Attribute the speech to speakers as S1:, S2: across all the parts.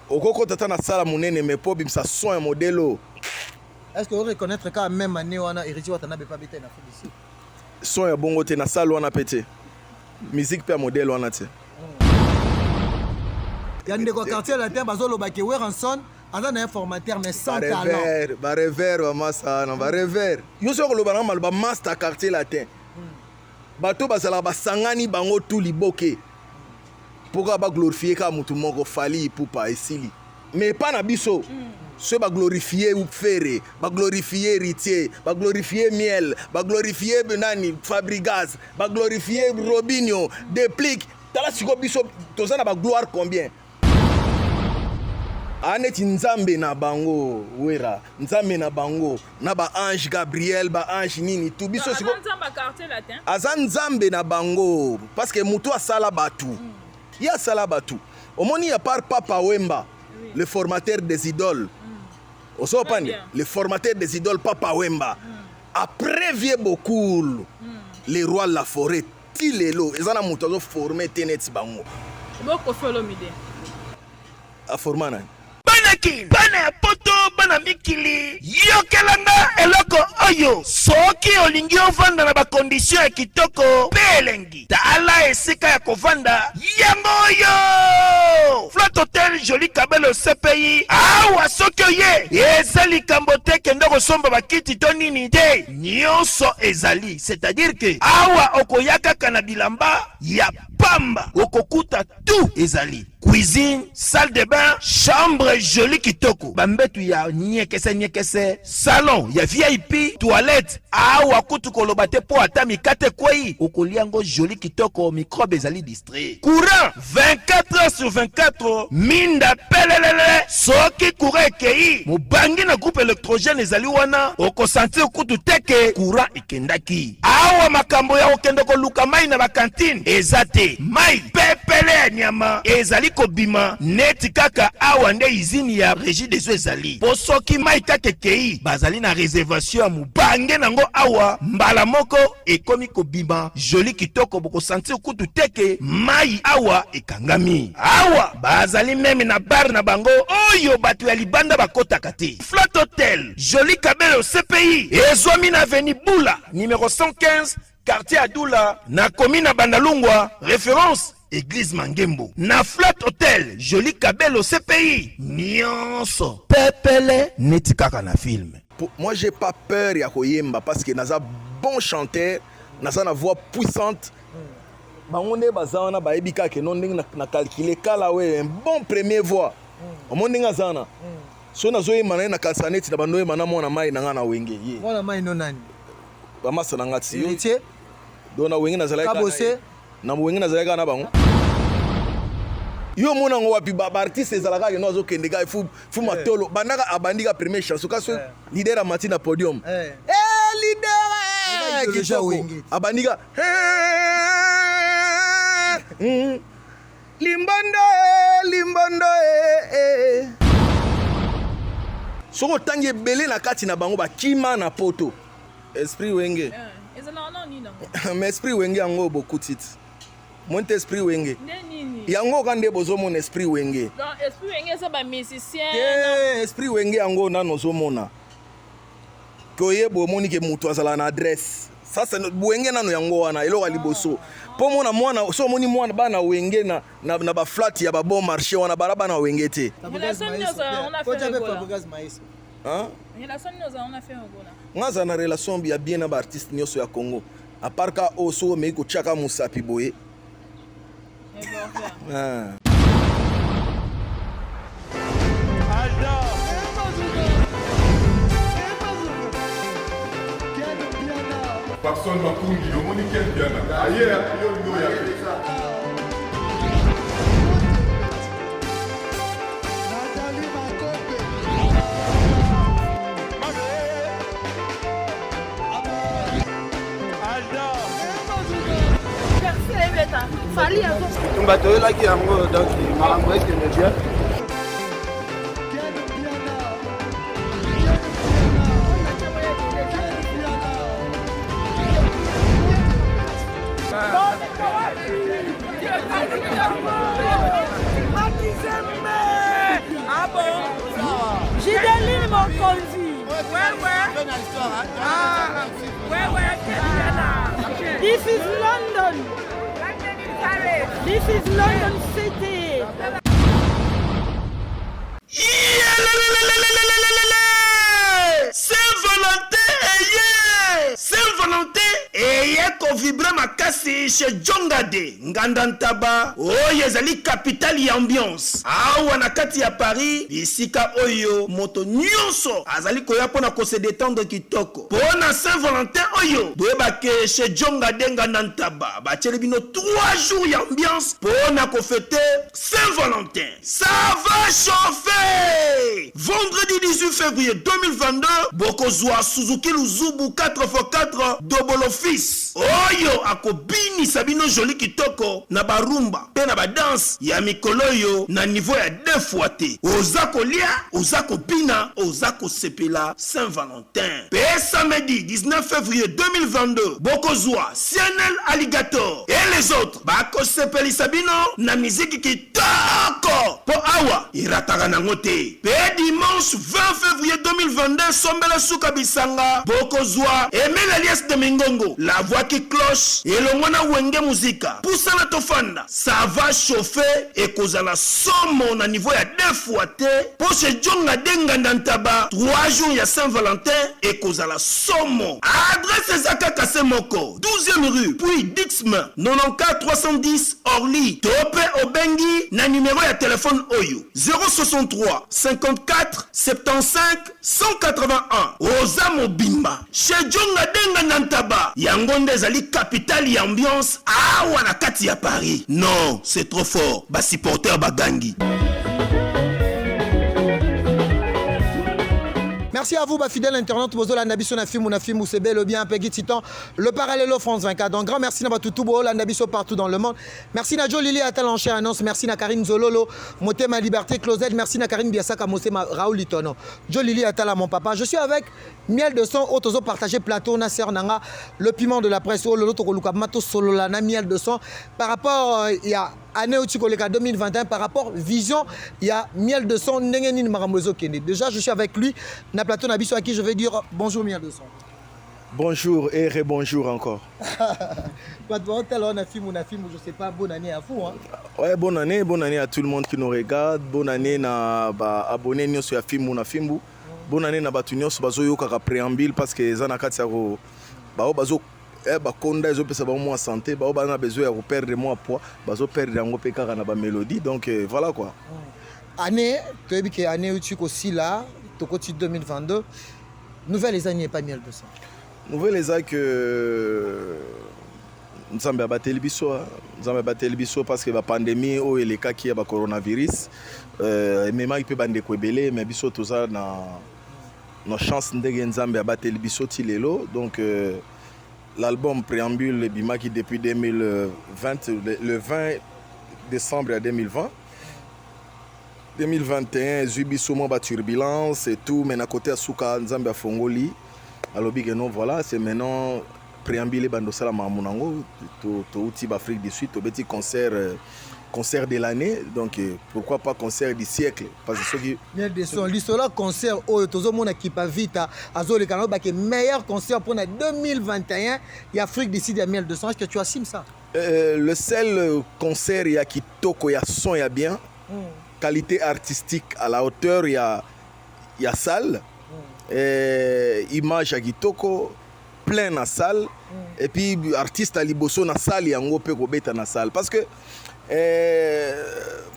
S1: Okokota ata na sala monene mais mpo obimisa son ya modèle oyo.
S2: Est-ce que reconnaître kaka même année wana Héritier Watanabe pa beta na Afrique du Sud?
S1: Son ya bongo te na salle wana pe te. Musique pe ya modèle wana te.
S2: Ya ndeko quartier latin bazoloba ke Werrason aza na un formateur mais sans talent.
S1: Ba rêveur ba masta wana ba rêveur. Yo soki koloba na maloba master quartier latin. Bato bazalaka basangani bango tout liboke. Mpo kaka ba glorifier kaka mutu moko Fally Ipupa esili. Mais epa na biso soki ba glorifier Ferre, ba glorifier Heritier, ba glorifier Miel, ba glorifier nani Fabrigaz, ba glorifier Robinho, Deplick, tala sikoyo biso toza na ba gloire combien? A neti nzambe na bango Werra, nzambe na bango na ba ange Gabriel, ba ange nini tout biso siko aza nzambe na bango parce que mutu asala batu mm. Ye asala batu omoni ya part Papa Wemba oui. le formateur des idoles mm. ozo pande le formateur des idoles Papa Wemba mm. après vieux Bokul mm. le roi de la forêt ti lelo eza na moto azo forme te neti bango.
S3: Bo Koffi Olomide.
S1: A forma nani?
S4: Bana kin, bana ya poto, bana mikili, yokela nga eloko oyo. Soki olingi ovanda na ba conditions ya kitoko pe elengi, tala esika ya kovanda yango oyo! Flat Hotel Jolie Kabelo CPI. Awa soki oye, eza likambo te kende kosomba ba kiti to nini te, nyonso ezali. C'est-à-dire que awa okoya kaka na bilamba ya pamba, okokuta tout ezali. Cuisine, salle de bain, chambre jolie kitoko, ba mbetu ya nyekese nyekese, salon ya VIP, toilette awa kutu koloba te po ata mikate ekweyi okolia yango jolie kitoko, microbe ezali distrait. Courant 24 heures sur 24, minda pelelele, soki courant ekeyi mobange na groupe electrogène ezali wana oko sentir kutu te ke courant ekendaki. Awa makambo ya kokende koluka mayi na ba cantine eza te, mayi pepele ya nyama ezali kobima neti kaka awa nde izini ya Regideso ezali, po soki mayi kaka ekeyi bazali na reservation ya mobange nango awa mbala moko ekomi kobima jolie kitoko, boko sentir kutu te ke mayi awa ekangami. Awa bazali meme na bar na bango oyo bato ya libanda bakotaka te. Flat Hotel Jolie Kabelo CPI ezwami na avenue Bula numero 115 quartier Adula na commune ya Bandalungwa, reference Eglise Mangembo. Na Flat Hotel Jolie Kabelo CPI nionso pepele neti kaka na film.
S1: Moi j'ai pas peur ya koyemba parce que naza bon chanteur, naza na voix puissante. Bango nde baza wana bayebi kaka que non ndenge na calculer kala we un bon premier voix. Omoni ndenge aza wana. Soki nazoyemba na ye nakanisa neti na bando oyemba na mwana mai na ngai na wenge ye.
S2: Mwana mai no nani?
S1: Bamasa na ngai ti.
S2: Héritier.
S1: Donc na wenge nazalaki
S2: Kabose.
S1: Na wenge nazalaki kaka na bango. Yo omona yango wapi ba artiste ezalaka kaka no azokende kaka fu fu matolo bandaka abandi ka première chanson kasi leader amati na podium. Eh leader kitoko abandi ka Limbondo eh, limbondo eh, eh. Soki otangi ebele na kati na bango bakima na poto. Esprit wenge. Mais esprit wenge yango bokuti ti. Moni te esprit wenge. Yango ka nde bozomona esprit wenge.
S3: Donc esprit wenge eza ba musiciens.
S1: Te esprit wenge yango nano ozomona. Koyeba omoni ke mutu azala na adresse. Sasa wenge nano yango wana eloko ya liboso. Po mona mwana so omoni mwana bana wenge na na, na ba flat ya ba bon marché wana bala bana wenge te. Hein? Nga za na relation ya bien na ba artiste nyonso ya Congo. À part ka oyo soki omeki kotiaka mosapi boye. Ah.
S5: Papson Makungi, omoni Ken Mpiana aye yo olingi oya te.
S6: Bitumba toyelaki yango donc makambo ekende bien.
S7: Mokonzi. This is London. This is London City.
S4: Yelelelelelelelele! Saint Valentin eye! Saint Valentin eye kovibre makasi chez Jongade Nganda Ntaba, oyo ezali capitale ya ambiance awa na kati ya Paris, bisika oyo moto nyonso azali koya mpo na kose detendre kitoko. Mpo na Saint Valentin oyo, boyeba ke chez Jongade Nganda Ntaba batieli bino 3 jours ya ambiance mpo na kofete Saint Valentin. Ça va chauffer! Vendredi 18 février 2022, bokozwa Suzuki Luzubu 4x4 Dobolo Fils oyo akobinisa bino joli kitoko na barumba mpe na badanse ya mikolo oyo na niveau ya deux fois te. Oza kolia, oza kobina, oza kosepela Saint Valentin. Mpe samedi 19 février 2022, bokozwa CNL Alligator et les autres bakosepelisa bino na miziki kitoko mpo awa erataka nango te. Mpe dimanche 20 février 2022, sombela suka bisanga, bokozwa Emile Elias de Mingongo, la voix qui cloche, elongo na Wenge Muzika. Pusana tofanda, ça va chauffer, ekozala somo na niveau ya deux fois te mpo chez Djonga de Nganda Ntaba 3 jours ya Saint Valentin ekozala somo. Adresse eza kaka se moko, 12e rue puis Dixme 94 310 Orly, to mpe obengi na numero ya telefone oyo 063 54 75 181. Oza mobimba chez Djonga de Nganda Ntaba, yango nde ezali capitale ya ambiance awa na kati ya Paris. Non, c'est trop fort, ba supporters bagangi.
S2: Merci à vous, ba fidèle internaute, bozolanda biso na Fimbu na Fimbu, c'est bel et bien Peggy Titan, le Parallelo France 24. Donc, grand merci na batutu bolanda biso partout dans le monde. Merci na Joe Lili Atal en chair annonce, merci na Karine Zololo, Motema Liberté Closette, merci na Karine Biasaka Mosema Raoul Litono. Joe Lili Atala mon papa. Je suis avec Miel de son, otozo partager plateau na sœur nanga, le piment de la presse, oh lolo tokoluka mato solola na Miel de son par rapport il y a année oyo koleka 2021, par rapport vision ya Miel de son, ndenge nini makambo ezokende. Déjà, je suis avec lui na plateau na biso, à qui je vais dire bonjour, Miel de son.
S1: Bonjour et rebonjour encore.
S2: Bato baotala wana Fimbu na Fimbu, je sais pas, bonne année à vous, hein.
S1: Ouais, bonne année à tout le monde qui nous regarde. Bonne année na ba abonné nyonso ya Fimbu na Fimbu. Bonne année na bato nyonso bazoyokaka préambule parce que eza na kati ya ko bao bazo bakonda, ezopesa bango mwa santé, bao baza na besoin ya koperdre mwa poids, bazoperdre yango mpe kaka na bamélodie. Donc voilà quoi.
S2: Année, toyebi ke année euti kosila, tokoti 2022. Nouvelle eza nini epa Miel de son?
S1: Nouvelle eza que Nzambe abateli biso, ah. Nzambe abateli biso parce que bapandémie oyo elekaki ya bacoronavirus ememaki mpe bandeko ebele, mais biso toza na chance ndenge Nzambe abateli biso ti lelo. Donc l'album Préambule ebimaki depuis 2020, le 20 décembre ya 2020. 2021 ezwi biso mwa baturbulence et tout, mais na côté ya suka, Nzambe afongoli, alobi ke non, voilà, c'est maintenant Préambule ebanda osala makambo nango. Touti baAfrique du Sud, tobeti concert, concert de l'année, donc pourquoi pas concert du siècle, parce que soki
S2: Miel de son, lisolo concert oyo tozomona, Kipa Vita azoleka na bake meilleur concert mpona 2021 ya Afrique du Sud ya Miel de son. Est-ce que tu assumes ça?
S1: Le seul concert ya kitoko, ya son ya bien, qualité artistique à la hauteur ya salle, image ya kitoko, plein na salle, et puis artiste ya liboso na salle yango mpe kobeta na salle, parce que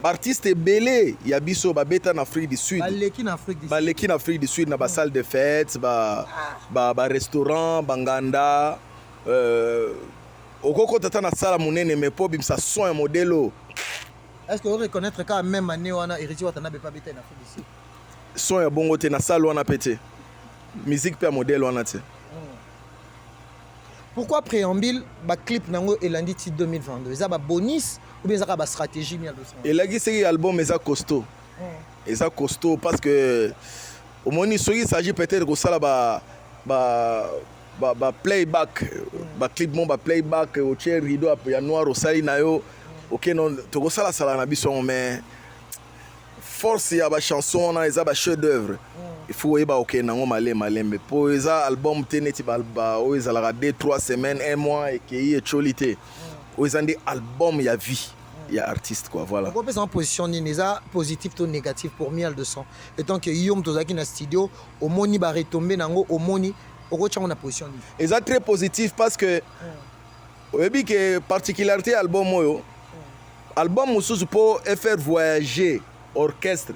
S1: baartiste ebele ya biso babeta na Afrique du Sud.
S2: Baleki na Afrique du Sud.
S1: Baleki na Afrique du Sud na basalle de fête, barestaurant, ba banganda, okokota ata na salle monene, mais mpo obimisa son ya modelo.
S2: Est-ce que reconnaître quand même année wana Héritier Watanabe pas beta na Afrique du Sud?
S1: Son ya bongo te, na salle wana mpe te, musique mpe ya modèle wana te.
S2: Pourquoi Préambule, baclip nango elandi ti 2022? Eza babonus ou bien ezaka bastratégie, Miel de son?
S1: Elakisaki album eza costaud, eza costaud, parce que omoni, soki s'agit peut-être kosala ba playback, baclip mo ba playback, otie rideau ya noir, osali na yo, ok, non, tokosalasala na biso yango, mais force ya bachanson wana eza bachef d'œuvre. Il faut oyeba kokende nango malembe malembe, mpo eza album te neti oyo ezalaka 2 3 semaines, 1 mois, ekei, etioli te. Oyo eza nde album ya vie ya artiste, quoi, voilà.
S2: Okopesa position nini? Eza positif to négatif pour Miel de Son? Étant que yo moto ozalaki na studio, omoni baretombées nango, omoni, okotyango na position nini?
S1: Eza très positif parce que oyebi ke particularité ya album oyo, album mosusu mpo efaire voyager orchestre,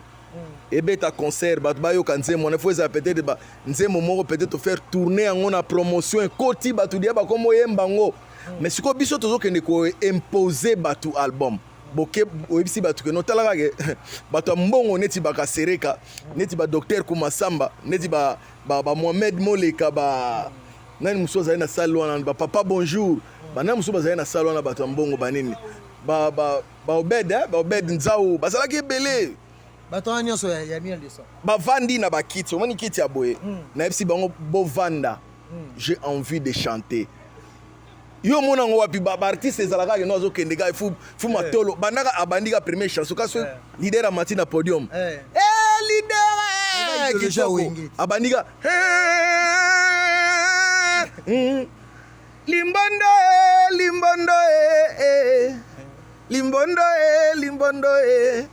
S1: ebeta concert, bato bayoka nzembo wana, fo ezala peut-être nzembo moko, peut-être ofaire tourner yango na promotion, ekoti bato dia bakoma oyemba yango. Mais sikoyo biso tozokende koimpose bato album. Boke oyebisi bato ke notalaka ke bato ya mbongo neti bakasereka, neti badocteur Kumasamba, neti bamohamed Moleka, ba nani mosusu azali na salle wana, bapapa bonjour, banani mosusu bazali na salle wana, bato ya mbongo banini, baobed, baobed Nzau, bazalaki ebele.
S2: Bato wana nyonso ya Miel de Son.
S1: Bavandi na bakiti, omoni kiti ya boye, nayebisi bango: bovanda, j'ai envie de chanter. Yo omona yango wapi? Baartiste ezalaka keno azokende kaka fu matolo, bandaka abandi ka première chanson, kasi leader amati na podium. Eh, leader
S2: Idéologie
S1: kitoko.
S2: Wenge.
S1: Abandi ka limbondo e, limbondo e, eh, limbondo e, limbondo e.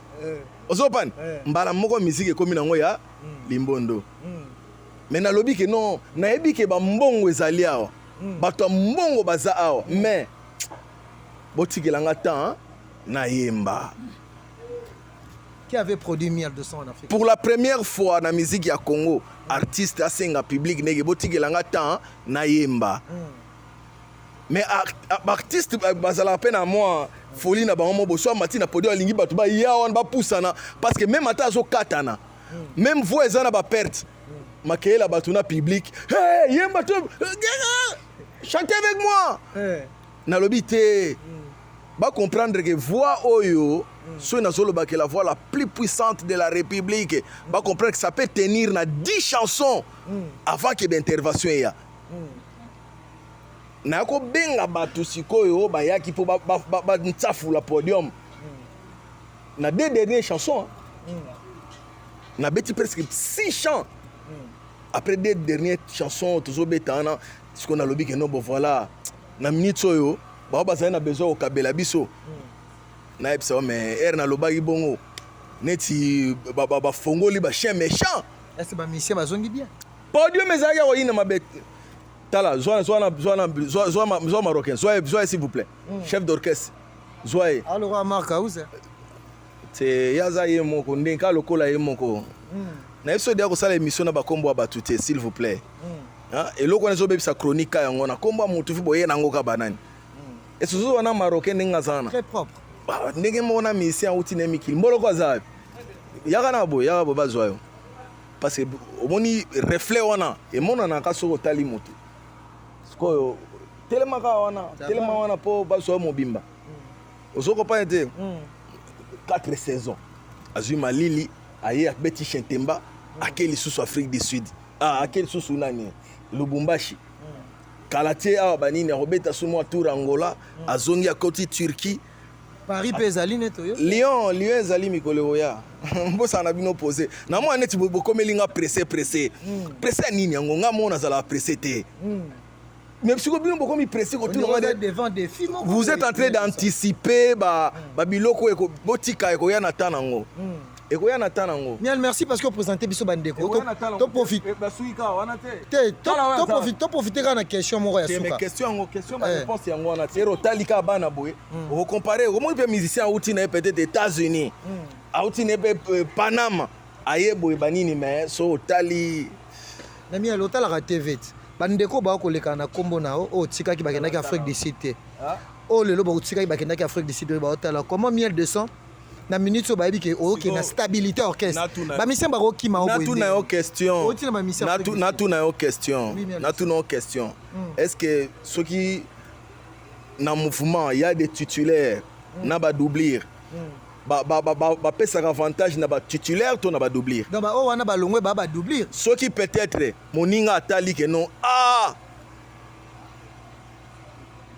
S1: Ozopani mbala moko musique ekomi nango ya limbondo. Mais nalobi ke non, nayebi ke bambongo ezali awa, bato ya mbongo baza awa, mais botikelanga temps nayemba.
S2: Qui avait produit Miel de Son en Afrique?
S1: Pour la première fois na musique ya Congo, artiste asenga public ndenge botikelanga temps nayemba. Mais baartiste bazalaka mpe na mwa folie na bango mo boso. Amati na podium, alingi bato baya wana bapusana, parce que même ata azokatana, même voix eza na baperte, makeyela bato na public: hey, yemba to, chantez avec moi. Nalobi te, bacomprendre ke voix oyo, soki nazolobaka la voix la plus puissante de la République, bacomprendre que ça peut tenir na 10 chansons avant ke baintervention eya. Naya kobenga bato sikoyo oyo bayaki mpo bantsafula podium na deux dernières chansons, nabeti presque six chants. Après deux dernières chansons tozobeta wana, sikoyo nalobi ke non, bon, voilà, na minute oyo bao bazali na besoin kokabela biso. Nayebisa o, mais ere nalobaki bongo neti bafongoli bachien méchant.
S2: Est-ce bamusicien bazongi bien?
S1: Podium ezalaki ya koyina mabe. Tala, zwa, zwa, zwa, zwa, zwa, zwa marocain, zwa ye, zwa ye, s'il vous plaît, chef d'orchestre, zwa ye.
S2: Alors Marc House.
S1: Te, ye aza ye moko ndenge kaka lokola ye moko. Nayebi so deya kosala émission na bakombo ya bato te, s'il vous plaît. Eloko wana ezobebisa chronique ka yango na kombo ya motu fi boye nango ka banani esusu wana. Marocain ndenge aza wana.
S2: Très propre.
S1: Ndenge moko na musicien auti na mikili, mboloko aza wapi? Yaka na boye, yaka boye, bazwa yo, parce que omoni reflet wana emonanaka soki otali motu. Sikoyo telemaka wana, telema wana mpo bazwa yo mobimba. Ozokopane te, 4 saisons azwi malili, aye abeti Chintemba, ake lisusu Afrique du Sud, ah, ake lisusu nani, Lubumbashi, kala tie awa banini, akobeta su mwa tour Angola, azongi, akoti Turquie.
S2: Paris mpe ezali neti oyo.
S1: Lyon, Lyon ezali mikolo ekoya. Bosala na bino pose na mwa neti bokomeli nga pressé, pressé, pressé ya nini yango? Nga mo nazalaka pressé te, mais sikoyo bino bokomi pressé kotuna.
S2: Devant défi moko.
S1: Vous êtes en train d'anticiper babiloko ba botika, ekoya na temps nango, ekoya na temps nango.
S2: Miel, merci parce que oprésente biso bandeko. Toprofite
S1: te.
S2: Toprofite kaka na question moko ya suka.
S1: Question yango, question baréponse yango wana te. Otali kaka bana boye, okocompare, omoni mpe musicien auti na ye peut-être États-Unis, auti na ye mpe Panama, aye boye banini, mais so otali.
S2: Na Miel, otalaka TV te? Bandeko bakoleka na nkombo na yo oyo otikaki bakendaki Afrique du Sud te, oyo lelo baotikaki bakendaki Afrique du Sud, oyo baotala comment Miel de Son na minute oyo bayebi ke oyoke na stabilité orchestre, bamisien bakokima.
S1: Natuna yo question, natuna yo question, natuna yo question: est ce que soki na mouvement y a des titulaires na badoublure, bapesaka avantage na batitulaire to na badoublure?
S2: Donc baoyo wana balongwe baa badoublure.
S1: Soki peut-être moninga atali ke non, ah,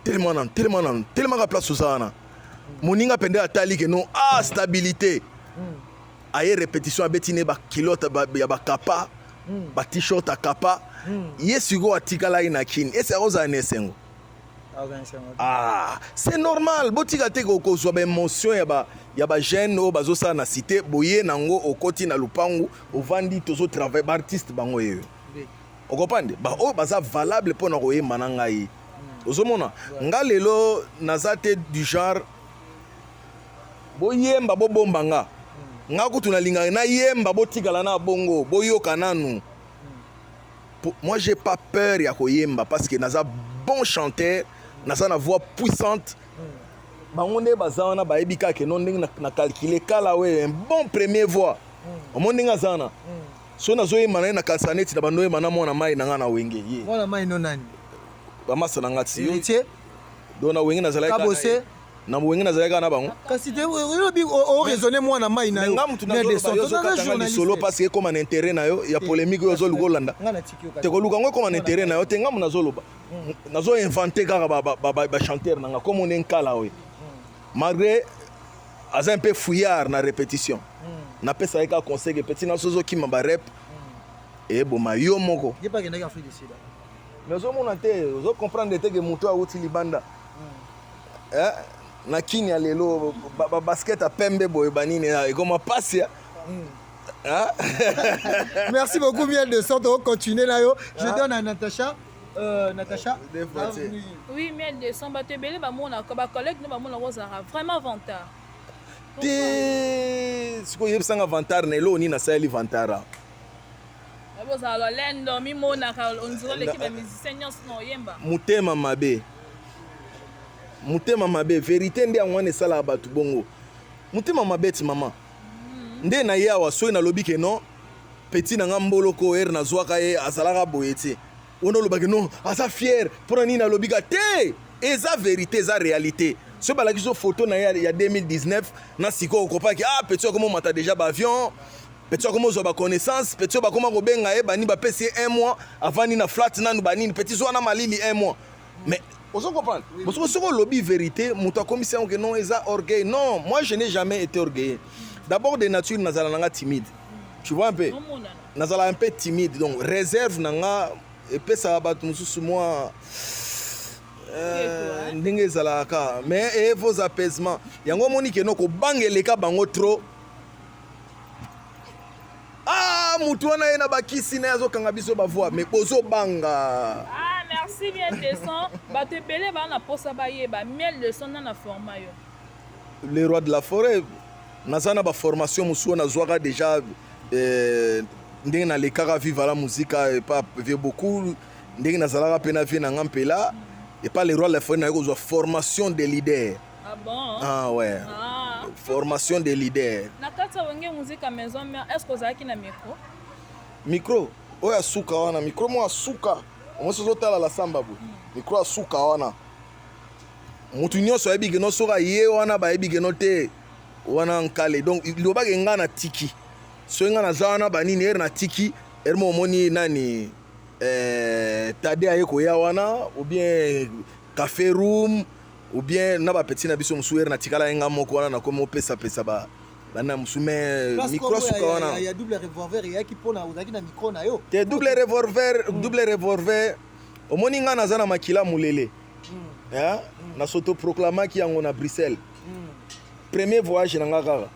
S1: telema nanu, telema nanu, telemaka place oza wana. Moninga pende atali ke non, ah, stabilité, aye répétition, abeti ne bakilote ya bakapa. Ba t-shirt akapa. Ye sikoyo atikalaki na Kin. Ese akozala na esengo? Ah, c'est normal. Botika te kozwa ba émotion ya ba ya ba jeune oyo bazosala na cité, boye nango okoti na lupangu, ovandi tozo travailler ba artiste bango yeyo. Okomprendre? Ba oyo baza valable mpo na koyemba na ngai. Ozomona? Nga lelo naza te du genre boyemba bobomba nga. Nga kutu nalingaka nayemba botikala na bongo, boyoka nanu. Moi j'ai pas peur ya koyemba parce que naza bon chanteur, naza na voix puissante. Bango nde baza wana bayebi kaka ke non ndenge na calculer kala we un bon premier voix. Omoni ndenge aza wana. So nazoyemba na ye na kanisa neti na bando oyemba na mwana mai na nga na wenge ye.
S2: Mwana mai no nani?
S1: Bamasa na nga ti.
S2: Héritier?
S1: Donc na wenge nazalaki
S2: Kabose?
S1: Na wenge nazalaki kaka na bango.
S2: Kasi te olobi o raisonner mwana mai na yo.
S1: Nga mutu nazoloba lisolo parce que ekoma na intérêt na yo ya polémique oyo ozoluka olanda. Te koluka yango ekoma na intérêt na yo te, nga mutu nazoloba. Nazo inventer kaka ba chanteur na nga comme on est nkala oyo. Malgré aza un peu fouillard na répétition. Napesa ye kaka conseil que petit na sozo kima ba rep eboma yo moko.
S2: Ye pa kendaki Afrique du Sud.
S1: Mais ozomona te, ozo comprendre te que moto awuti libanda. Eh, na kini ya lelo ba, ba basket ya pembe boye banini ekoma pasi ya.
S2: Merci beaucoup Miel de Son, on continue là yo. Je donne à Natacha. Natacha.
S3: Oui, Miel de Son, bato ebele bamonaka ba collègue no bamonaka ozalaka vraiment vantard.
S1: Te sikoyo yebisanga vantard na eloko nini nasaleli vantard?
S3: Bozala lolendo mimonaka ondire oleki ba musicien nyonso na oyemba.
S1: Motema mabe. Motema mabe, verite nde yango wana esalaka bato bongo. Motema mabe ti mama. Nde na ye awa soki nalobi ke non petit na nga mboloko ere nazwaka ye azalaka boye te. Wana olobaki non aza fier mpona nini nalobi ka te. Eza verite, eza réalité. Soki balakisi yo photo na ye ya 2019 na sikoyo okopaki ah petit akoma omata déjà ba avion. Petit akoma ozwa ba connaissance, petit oyo bakoma kobenga ye bani bapesi ye un mois avandi na flat nanu banini petit zwa na malili un mois. Mais ozo comprendre? Oui. Bosoko soko lobi vérité, moto akomisi yango que non eza orgueil. Non, moi je n'ai jamais été orgueilleux. D'abord de nature nazala nanga timide. Tu vois un peu? Nazala un peu timide donc réserve nanga epesaka bato mosusu mwa ndenge ezalaka mais et vos apaisements. Yango omoni ke no kobanga eleka bango trop. Ah, mutu wana ye na bakisi na ye azokanga biso ba voix mais bozobanga.
S3: Ah, merci Miel de Son. Bato ebele ba na posa bayeba Miel de Son na na format yo.
S1: Le roi de la forêt naza na ba formation mosusu nazwaka déjà ndenge nalekaka viva la musica epa vie beaucoup ndenge nazalaka mpe na vie na nga mpela epa le roi de la forêt naye kozwa formation de leader.
S3: Ah bon?
S1: Ah ouais.
S3: Ah.
S1: Formation de leader.
S3: Na kati ya Wenge Musica Maison Mère, est-ce que ozalaki na micro?
S1: Micro oyo asuka wana, micro mo asuka. Omosi ozotala la samba boye. Micro asuka wana. Mutu nyonso ayebi ke no soka ye wana bayebi ke no te wana nkale. Donc lobake nga na tiki. Soki nga naza wana banini ere na tiki, ere mo omoni nani Tade aye koya wana ou bien café room ou bien na ba petit na biso mosusu ere natikala ye nga moko wana nakomi opesapesa ba bana mosusu mais micro asuka wana
S2: ya double revolver eyaki mpona ozalaki na micro na yo
S1: te double revolver double revolver omoni nga naza na makila molele. Na s'autoproclamaki yango na Bruxelles. Premier voyage na nga kaka.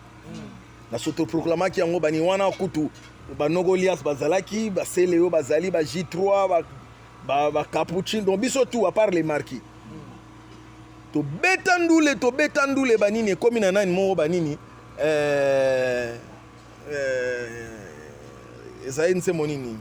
S1: Na s'autoproclamaki yango bani wana kutu banogolias bazalaki basele oyo bazali ba J3 ba capucine donc biso tout à part les marquis. Tobeta ndule, tobeta ndule banini ekomi na nani moko banini ezali nsembo nini?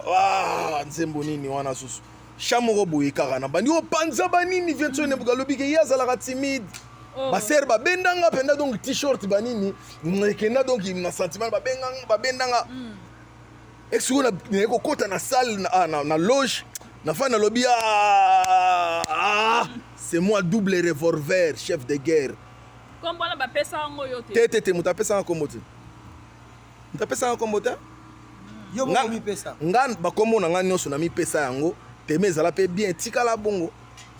S1: Ah, nsembo nini wana susu cha moko boye kaka na bandi opanza banini vieux ne bukalobi ke ye azalaka timide.
S3: Oh.
S1: Ba sœur babendanga penda donc t-shirt banini ekenda donc na sentiment babenganga babendanga. Est-ce que na kokota na salle na loge na fa na lobi ah, ah, c'est moi double revolver chef de guerre.
S3: Kombo na bapesa yango yo te.
S1: Te te te mutu apesa nga kombo te. Mutu apesa nga kombo te.
S2: Yo moko mipesa.
S1: Nga bakombo na nga nyonso na mipesa yango, teme ezala pe bien tikala bongo.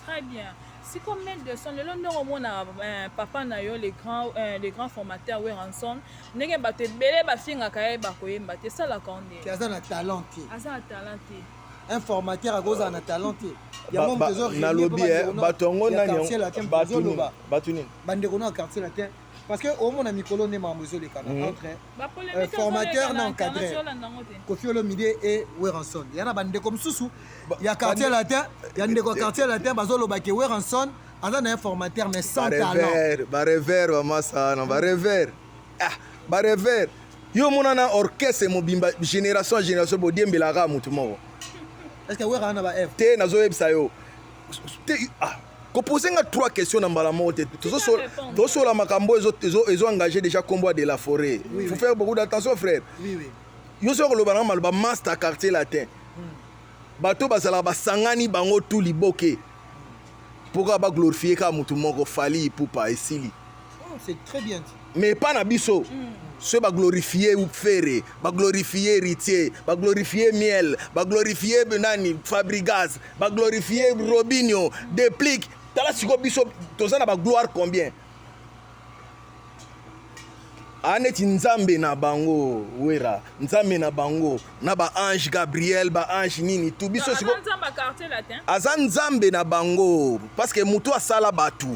S3: Très bien. Siko Miel de son lelo ndenge omona eh, papa na yo le grand, eh, le grand formateur Werrason ndenge bato ebele bafingaka ye bakoyemba te esalaka yo
S2: Ke
S3: nde
S2: aza na talent te.
S3: Aza na talent te.
S2: Un formateur akozala na talent te. Yango moto ezo réunir
S1: Nalobi
S2: mpo bandeko no
S1: bato yango
S2: ya
S1: nani
S2: quartier
S1: yango?
S2: latin
S1: Bato nini?
S2: tozoloba.
S1: Bato nini?
S2: Bandeko no ya quartier latin parce que omona mikolo nde makambo ezolekana entre
S3: Ba polémique
S2: formateur
S3: ezoleka
S2: na
S3: na internet,
S2: encadreur.
S3: olanda yango te.
S2: Koffi Olomide et Werrason. Ya na bandeko mosusu ya quartier latin, ya ndeko ya quartier latin bazoloba ke Werrason aza na un formateur mais sans talent.
S1: Barever, barever bamasa wana, barever. Ah, barever. Yo omona na orchestre mobimba génération ya génération bodiembelaka motu moko.
S2: Est-ce que Werra ana ba F?
S1: Te, nazoyebisa yo. Te, ah, kopose nga trois questions na mbala moko te.
S3: Répondre.
S1: Tozosola makambo ezo engagé déjà kombo ya de la forêt.
S2: Oui,
S1: Faut
S2: oui.
S1: faire beaucoup d'attention, frère.
S2: Oui oui.
S1: Yo soki koloba nanga maloba master quartier latin, bato bazalaka basangani bango tu liboke mpo kaka baglorifie kaka motu moko Fally Ipupa esili.
S2: Oh, c'est très bien dit.
S1: Mais epa na biso soki baglorifie Ferre, baglorifie Héritier, baglorifie Miel, baglorifie nani Fabrigas, baglorifie Robinio Deplique, tala sikoyo biso toza na bagloire combien? Aa neti nzambe na bango Wera, nzambe na bango na baange Gabriel, baange nini tu biso
S3: Aza
S1: sikoyo
S3: nzambe ya quartier latin.
S1: Aza nzambe na bango parce que motu asala bato,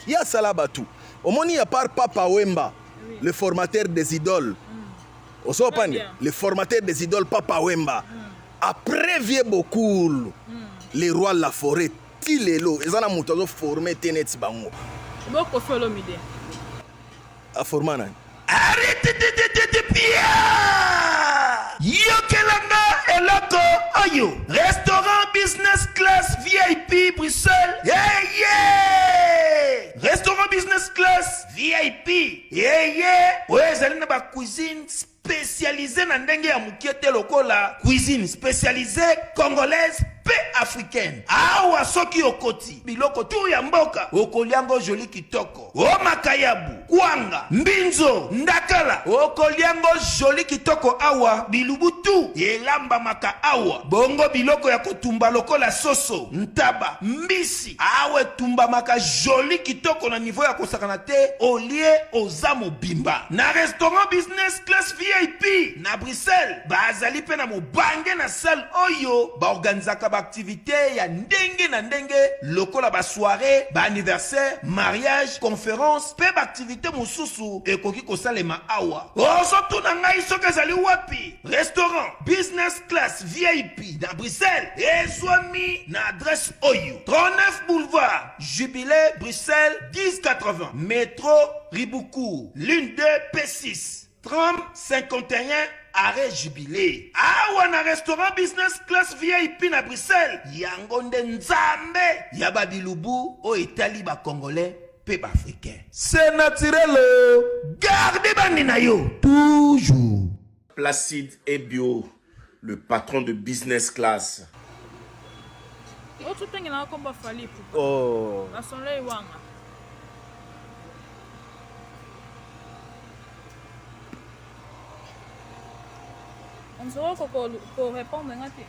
S1: ye asala bato. Omoni, ya part Papa Wemba, le formateur des idoles, osopani
S3: Très bien.
S1: le formateur des idoles Papa Wemba, après vieux Bokul, le roi de la forêt, ti lelo eza na moto azoforme te neti bango.
S3: Bo Koffi Olomide.
S1: Aforma nani?
S4: Arititititipia! Yokelanga eloko oyo, restaurant business class VIP Bruxelles yeye, restaurant business class VIP yeye oyo ezali na bacuisine spécialisé na ndenge ya mokie te, lokola cuisine spécialisée congolaise mpe africaine. Awa soki okoti, biloko tu ya mboka okoliango joli kitoko, o makayabu, kwanga, mbinzo, ndakala, okoliango joli kitoko. Awa bilubu tu elambamaka awa, bongo biloko ya kotumba lokola soso, ntaba, mbisi, awa etumbamaka joli kitoko na niveau ya kosakana te. Olie, oza mobimba. Na restaurant business class VIP na Bruxelles, bazali mpe na mobange na salle oyo baorganizaka baaktivité ya ndenge na ndenge lokola basoirée, baanniversaire, mariage, conférence mpe baaktivité mosusu ekoki kosalema awa. Ozotuna ngai soki ezali wapi? Restaurant business class VIP na Bruxelles ezwami na adresse oyo: 39 boulevard Jubilé, Bruxelles 1080, métro Ribaucourt, ligne 2 P6, tram 51, arrêt Jubilé. Awa na restaurant business class VIP na Bruxelles, yango nde nzambe ya babilubu oyo etali bacongolais mpe baafricain. C'est naturel o. Garde bandi na yo toujours.
S8: Placide Ebio, le patron de business class.
S3: Ototangelaka kombo Fally Ipupa.
S1: Oh.
S3: Basolei wanga. Onzoko korépondre nga te.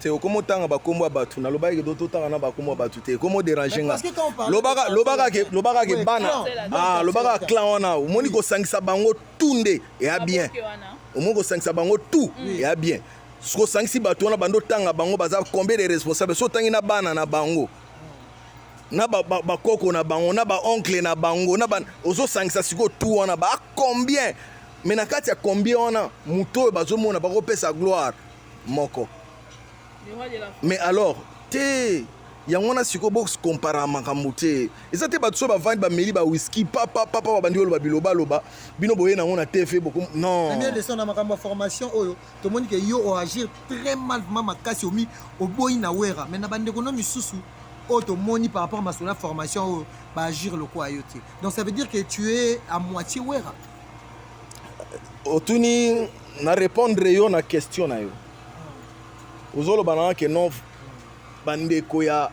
S1: Te, okoma otanga bakombo ya bato, nalobaki ke totanga na bakombo ya bato te, ekoma odérange
S2: Mais
S1: nga.
S2: parce que quand on parle
S1: Lobaka
S2: de
S1: lobaka ke
S2: quartier
S1: lobaka ke
S2: latin,
S1: bana
S2: clan,
S1: ah, lobaka
S2: quartier
S1: clan wana, omoni kosangisa bango tu nde eya bien.
S3: Baboke wana.
S1: Omoni kosangisa bango tu eya bien. Soki osangisi bato wana, bando otanga bango baza combien de responsable? So otangi na bana na bango, na bakoko na bango, na baoncle na bango, na ozosangisa sikoyo tu wana ba combien? Mais na kati ya combien wana, moto oyo bazomona bakopesa gloire moko.
S3: Le roi de la
S1: Mais alors te, yango wana sikoyo bokompara makambo te. Eza te bato so bavandi, bameli bawiski, papapapa, babandi oloba bilobaloba, bino boye nango na TV boko non.
S2: Miel de son, na makambo ya formation oyo, tomoni ke yo oagir très mal vraiment makasi, omi oboyi na Wera, mais na bandeko no misusu oyo tomoni par rapport masolo ya formation oyo, baagir lokola yo te. Donc ça veut dire que tu es à moitié Wera.
S1: Otuni na répondre yo na question na yo. Ozoloba nanga ke non, bandeko ya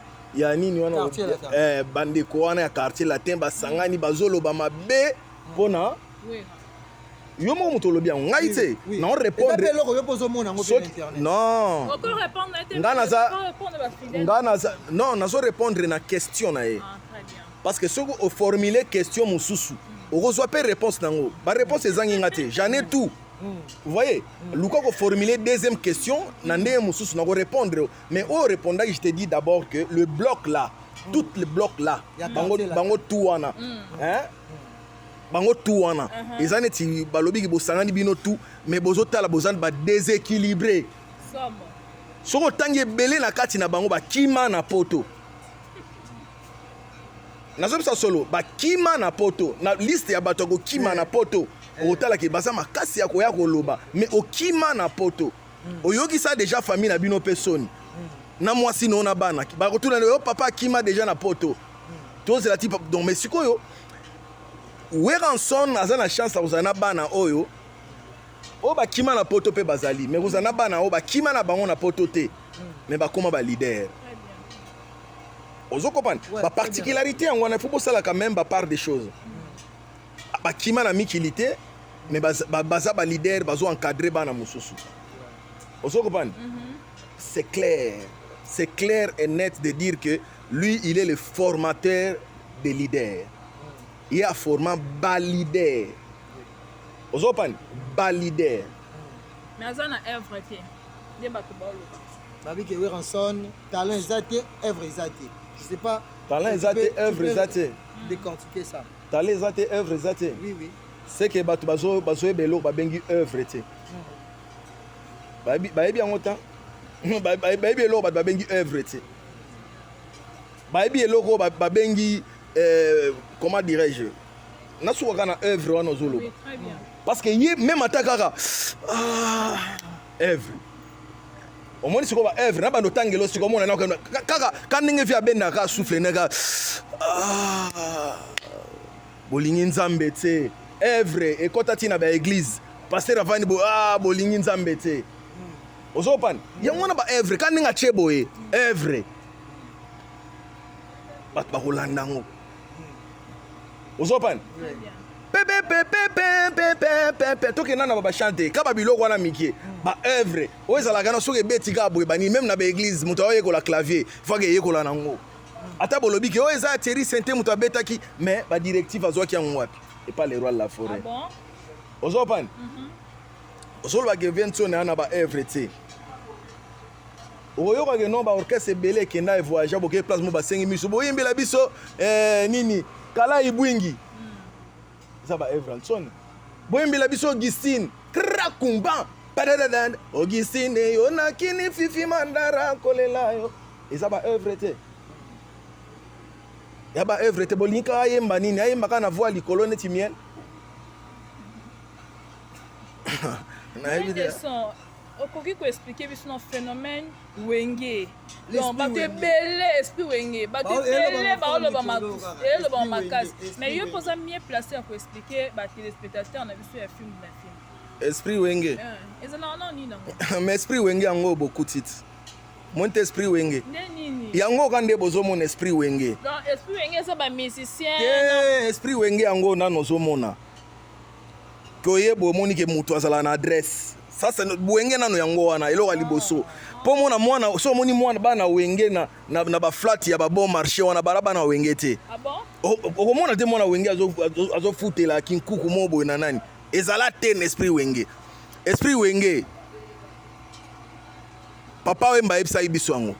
S1: nini wana?
S2: Quartier latin.
S1: Bandeko wana ya quartier latin basangani, bazoloba mabe mpona
S3: Wera.
S1: Yo moko moto olobi yango, ngai te nao répondre.
S2: Eloko yo mpo ozomona yango mpe na internet.
S1: Non, nga naza, nga naza, non, nazo répondre na question na ye, parce que soki oformule question mosusu, okozwa mpe réponse nango. Baréponse ezangi nga te, j'en ai tout. Vous voyez, luka koformuler deuxième question na ndenge mosusu, na korépondre. Mais oyo répondaki, je te dis d'abord que le bloc là, tout le bloc là, bango, bango tout wana, hein? Bango tout wana eza neti balobiki bosangani bino tout, mais bozotala, boza badéséquilibré. Soki otangi ebele na kati na bango, bakima na poto. Nazobisa solo, bakima na poto. Na liste ya bato ya kokima na poto, okotalaki baza makasi ya koya koloba, mais okima na poto, oyokisa déjà famille na bino mpe soni na mwasi no na bana. Bakotuna yo: "Papa akima déjà na poto, tozela ti." Donc, mais sikoyo Werrason aza na chance ya kozala na bana oyo oyo bakima na poto mpe bazali, mais kozala na bana oyo bakima na bango na poto te, mais bakóma baleader. Ozo comprendre baparticularité yango wana? Il faut bosalaka même bapart des choses. Bakima na mikili te, mais baza baleader, bazo encadre bana mosusu. Ozo comprendre? C'est clair, c'est clair et net de dire que lui, il est le formateur des leaders. Ye aforma baleader. Ozo comprendre? Baleader.
S3: Mais aza na œuvre te nde bato baoloba.
S2: Babiki Werrason, talent eza te, œuvre eza te, je sais pas.
S1: Talent eza te, œuvre eza te.
S2: Décortiquer ça.
S1: Talent eza te, œuvre eza te.
S2: Oui.
S1: C'est que bato bazoyeba eloko babengi œuvre te. Bayebi yango ta, bayebi eloko bato babengi œuvre te. Bayebi eloko babengi, comment dirais-je, nasukaka na œuvre wana ozoloba, parce que ye même ata kaka, ah, œuvre, omoni sikoyo baœuvre na bando otangela sikoyo, omona kaka ka ndenge vi abendaka souffle ne kaka, ah, bolingi Nzambe te. Œuvre ekɔta ntina baéglise, pasteur avandi boye, ah, bolingi Nzambe te. Ozopana yango wana baœuvre ka ndenge atie boye œuvre, bato bakolanda yango. Ozopana pepepepepepepepe, tokenda na bachante ka babiloko wana mike. Baœuvre oyo ezalaka na soki ebeti kaka boye banini, même na baéglise, moto aoyekola clavier, fake eyekola nango. Ata bolobi ke oyo eza ya Thierry Sente, moto abetaki, mais badirective azwaki yango wapi? Epa le roi de la forêt. Ozopani, ozolobaka evie ntsone aya na baœuvre te. Okoyokake non, baorchestre ebele ekenda evoyage, boke place mo, basengi miso, boyembela biso nini, kala ibwingi, eza baœuvre ntsone. Boyembela biso Augustine krakumba padadadan, Augustine yo nakini fifi mandara kolela yo, eza baœuvre te, ya baœuvre te. Bolingi kaka ayemba nini? Ayemba kaka na voix likolo neti miel.
S3: Nayebi te. Okoki koexpliquer biso na phénomène Wenge? Donc bato ebele, esprit Wenge, bato ebele baoloba, elobama makasi, mais yo mpo oza mieux placé ya koexpliquer batéléspectateur na biso ya film na film.
S1: Esprit Wenge.
S3: Ezalaka nao nini yango?
S1: Mais esprit Wenge yango bokuti ti moi te. Esprit Wenge
S3: nde nini?
S1: Yango ka nde bozomona esprit Wenge.
S3: Donc esprit Wenge eza bamusicien?
S1: Te, esprit Wenge yango nano ozomona koyeba, omoni ke moto azalaka na adresse. Sasa Wenge nano yango wana eloko ya liboso mpo mona mwana. So omoni mwana bana Wenge na baflat ya babon marché wana, bala bana Wenge te.
S3: Ah bon?
S1: Okomona te mwana Wenge azofutela kinkuku mo boye na nani, ezala te na esprit Wenge. Esprit Wenge, Papa Wemba ayebisaki biso yango: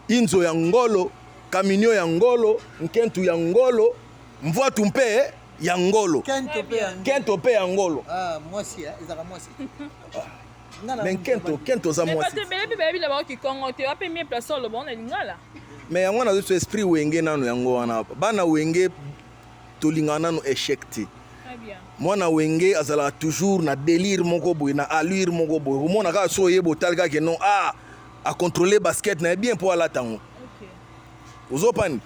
S1: inzo ya ngolo, kaminio ya ngolo, nkentu ya ngolo, mvwatu mpe ya ngolo.
S2: Kento mpe ya ngolo.
S1: Kento mpe ya ngolo.
S2: Ah, mwasi ezalaka mwasi.
S1: Mais nkento, kento oza mwasi.
S3: Bato ebele mpe bayebi na bango kikongo te, wape mieux place oloba na lingala.
S1: Mais yango wana nazoso esprit Wenge nano yango wana. Bana Wenge tolingaka nano échec te. Mwana Wenge azalaka toujours na délire moko boye, na allure moko boye. Omona kaka so oyeba, otali kaka non, ah, acontrôle basket na ye bien mpo alata yango. Ozopani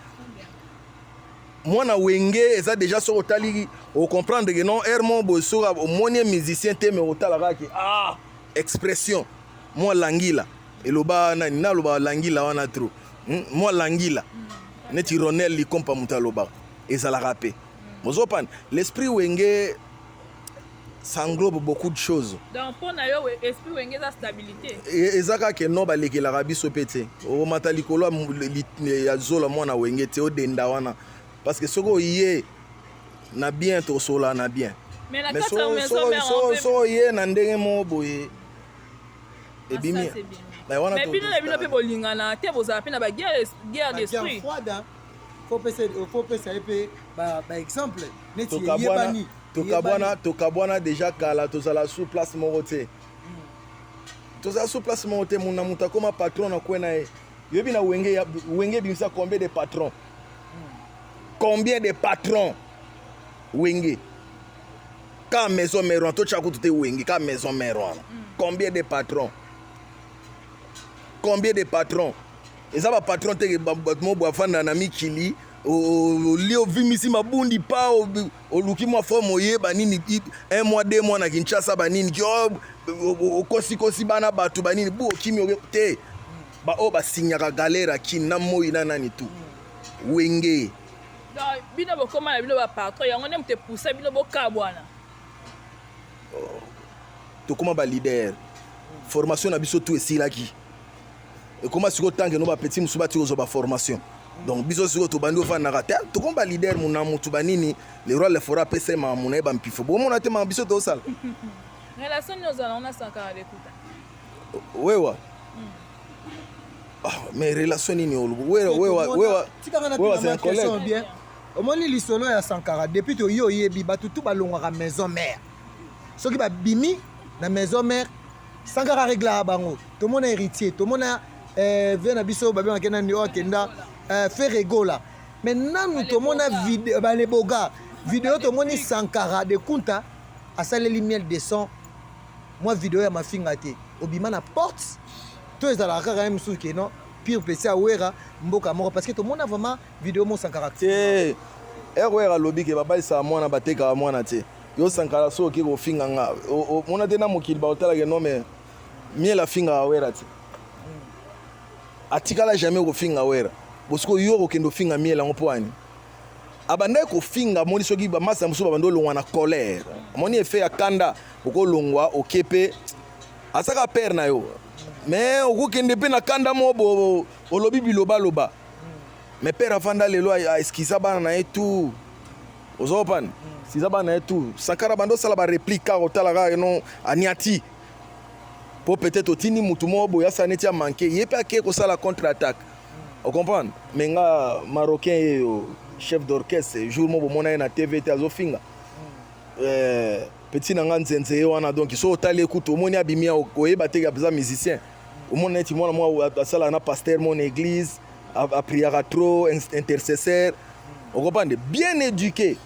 S1: mwana Wenge eza déjà, soki otali, ocomprendre ke non, aire moko boye, soki omoni ye musicien te, mais otala kaka ke, ah, expression mwa langila, eloba nani, naloba langila wana trop, Mwa langila neti Ronel Likompa, moto alobaka ezalaka mpe. Bozopana l'esprit Wenge. Ça englobe beaucoup de choses.
S3: Donc mpo na yo, esprit Wenge eza stabilité?
S1: Eza kaka ke no balekelaka biso mpe te. Okomata likolo ya zola mwana Wenge te, odenda wana, parce que soki oye na bien, tokosola na bien.
S3: Mais na kati ya maison mère,
S1: so oye na ndenge moko boye, ebimi.
S3: Mais bino na bino mpe bolingana te, bozala mpe na baguerre, guerre d'esprit.
S2: Faut pesa ye mpe baexemple neti eyebani.
S1: Tokabwana, tokabwana déjà kala. Tozala sur place moko te, tozala sur place moko te. Muna moto akóma patron na kwe na ye. Yoyebi na Wenge, Wenge ebimisa combien de patrons? Combien de patrons Wenge ka maison mère wana? Totya kutu te, Wenge ka maison mère wana, combien de patrons? Combien de patrons? Eza bapatron te, bato mo boye afanda na mikili, olie, ovimisi mabundi pa, oluki mwa forme, oyeba nini, un mois, 2 mois na Kinshasa, banini, okosikosi bana bato, banini, bu okimi te. Baoyo basignaka galère akini na moi na nani tu Wenge.
S3: Donc bino bokóma na bino bapatron, yango nde moto epusa bino bokabwana?
S1: Tokóma baleader, formation na biso tu esilaki. Ekóma sikoyo tanke no bapeti mosusu bati kozwa baformation. Donc biso sikoyo tobandi ofandaka te, tokóma baleader muna mutu banini. Le roi le forêt apesa ye makambo na ye, bampifo bomona te makambo biso tozosala.
S3: Relation nini ozala ngo na Sankara Lekuta?
S1: Wewa, ah, mais relation nini olobo? Wewa, wewa, wewa, wewa, c'est un collègue.
S2: Bien, omoni lisolo ya Sankara, depuis toyi, oyebi bato tu balongwaka maison mère. Soki babimi na maison mère, Sankara reglaka bango. Tomona Héritier, tomona ve na biso babengaki nani oyo akenda, Ferre Gola. Mais nanu tomona baleboga video, tomoni Sankara de Kunta asaleli Miel de Son mwa video ya mafinga te. Obima na porte to ezalaka kaka ye mosusu ke non, pire pesi awera mboka moko, parce que tomona vraiment video mo Sankara.
S1: Te, ere alobi ke babalisaka mwana, batekaka mwana te. Yo Sankara, so oke kofinga nga, omona te na mokili baotalaka. No, mais Miel afingaka Wera te, atikala jamais kofinga Wera. Bosiko yo okokende ofinga Miel yango mpo ani abandaki kofinga? Amoni soki bamasa mosusu babandi olongwa na colère, amoni effet ya kanda, okolongwa oke mpe asaka pere na yo, mais okokende mpe na kanda mo olobi bilobaloba. Mais père avanda lelo, aeskiza bana na ye tout. Ozopana siza bana na ye tout. Sankara bando osala baréplique kaka, otala kaka no aniati mpo peut-être otindi mutu moko boye asala neti amanke ye, mpe ake kosala contre attaque, ocomprendre. Mais nga Marocain ye yo chef d'orchestre, jour mo bomona ye na TV te, azofinga petit na nga Nzenze ye wana. Donc so otali ekutu, omoni abimi, oyeba te aza musicien. Omona neti mwana mwa asalaka na pasteur mo na église, apriaka trop, intercesseur, okopande, bien éduqué.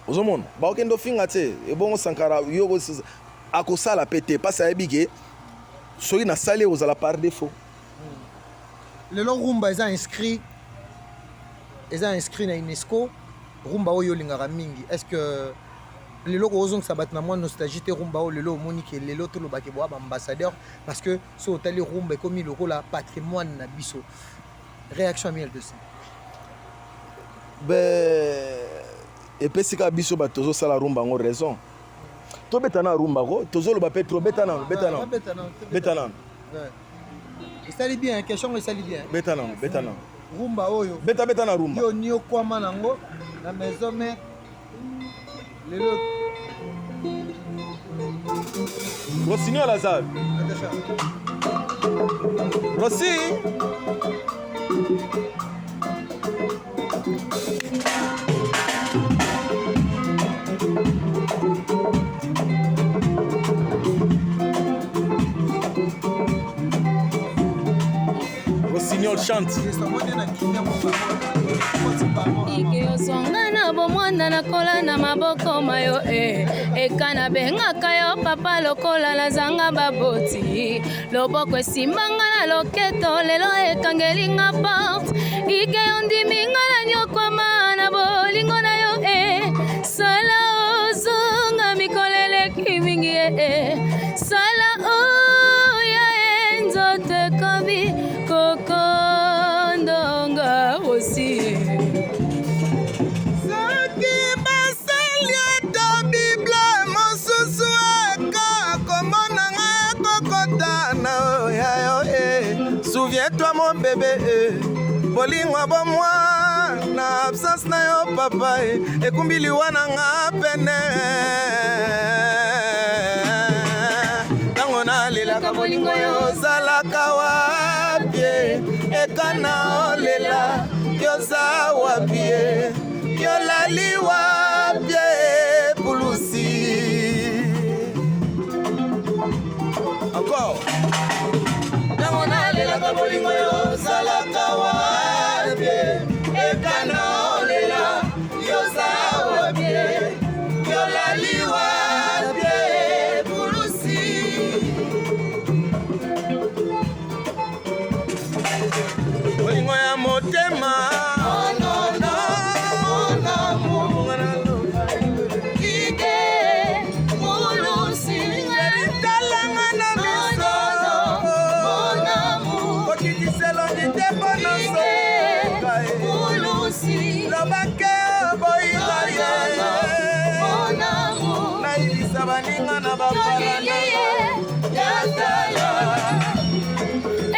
S1: Ozomona bakokende ofinga te. Ebongo Sankara yo akosala mpe te, mpasi ayebi ke soki nasali ekozala par défaut.
S2: Lelo rumba eza inscrit na UNESCO. Rumba oyo olingaka mingi, est ce que lelo kozongisa bato na mwa nostalgie te? Rumba oyo lelo omoni ke lelo tolobaki boya baambassadeur, parce que so otali rumba ekomi lokola patrimoine na biso. Réaction ya Miel 200?
S1: Be epesi kaka biso bato tozosala rumba yango raison. Tobeta na rumba ko, tozoloba mpe trop. Beta nano, beta nano, beta nano.
S2: Esali bien, question ngo esali bien.
S1: Beta nano, beta nano.
S2: Rumba oyo.
S1: Beta, beta na rumba.
S2: Yo niokwama nango na maison mère, lelo.
S1: Rossignol aza Rossi. Rossignol chante.
S9: Ike ozwanga na bomwana, nakola na maboko mayo e eka nabengaka yo papa lokola nazanga baboti. Loboko esimbanga na loketo, lelo ekangelinga porte. Ike ondiminga na nyokwama na bolingo na yo e sala ozonga, mikolo eleki mingi e sala oya e nzoto ekomi kokondonga osi.
S1: Soki basali ata Bible.
S10: bebe eh. Bolingo ya bomwana absence na yo papa eh. Ekumbi liwa na nga pene ntango nalelaka bolingo yo ozalaka wapi eh. Ekana olela yoza wapi eh. Yolali wapi eh, pulusi encore ntango nalelaka bolingo yo ozalaka wapi ekana olela yoza wapi yolali wapi pulusi bolingo ya motema talanga na miso kokitisa elongi te mpona lobake oboyina ye nayebisa baninga na bapalana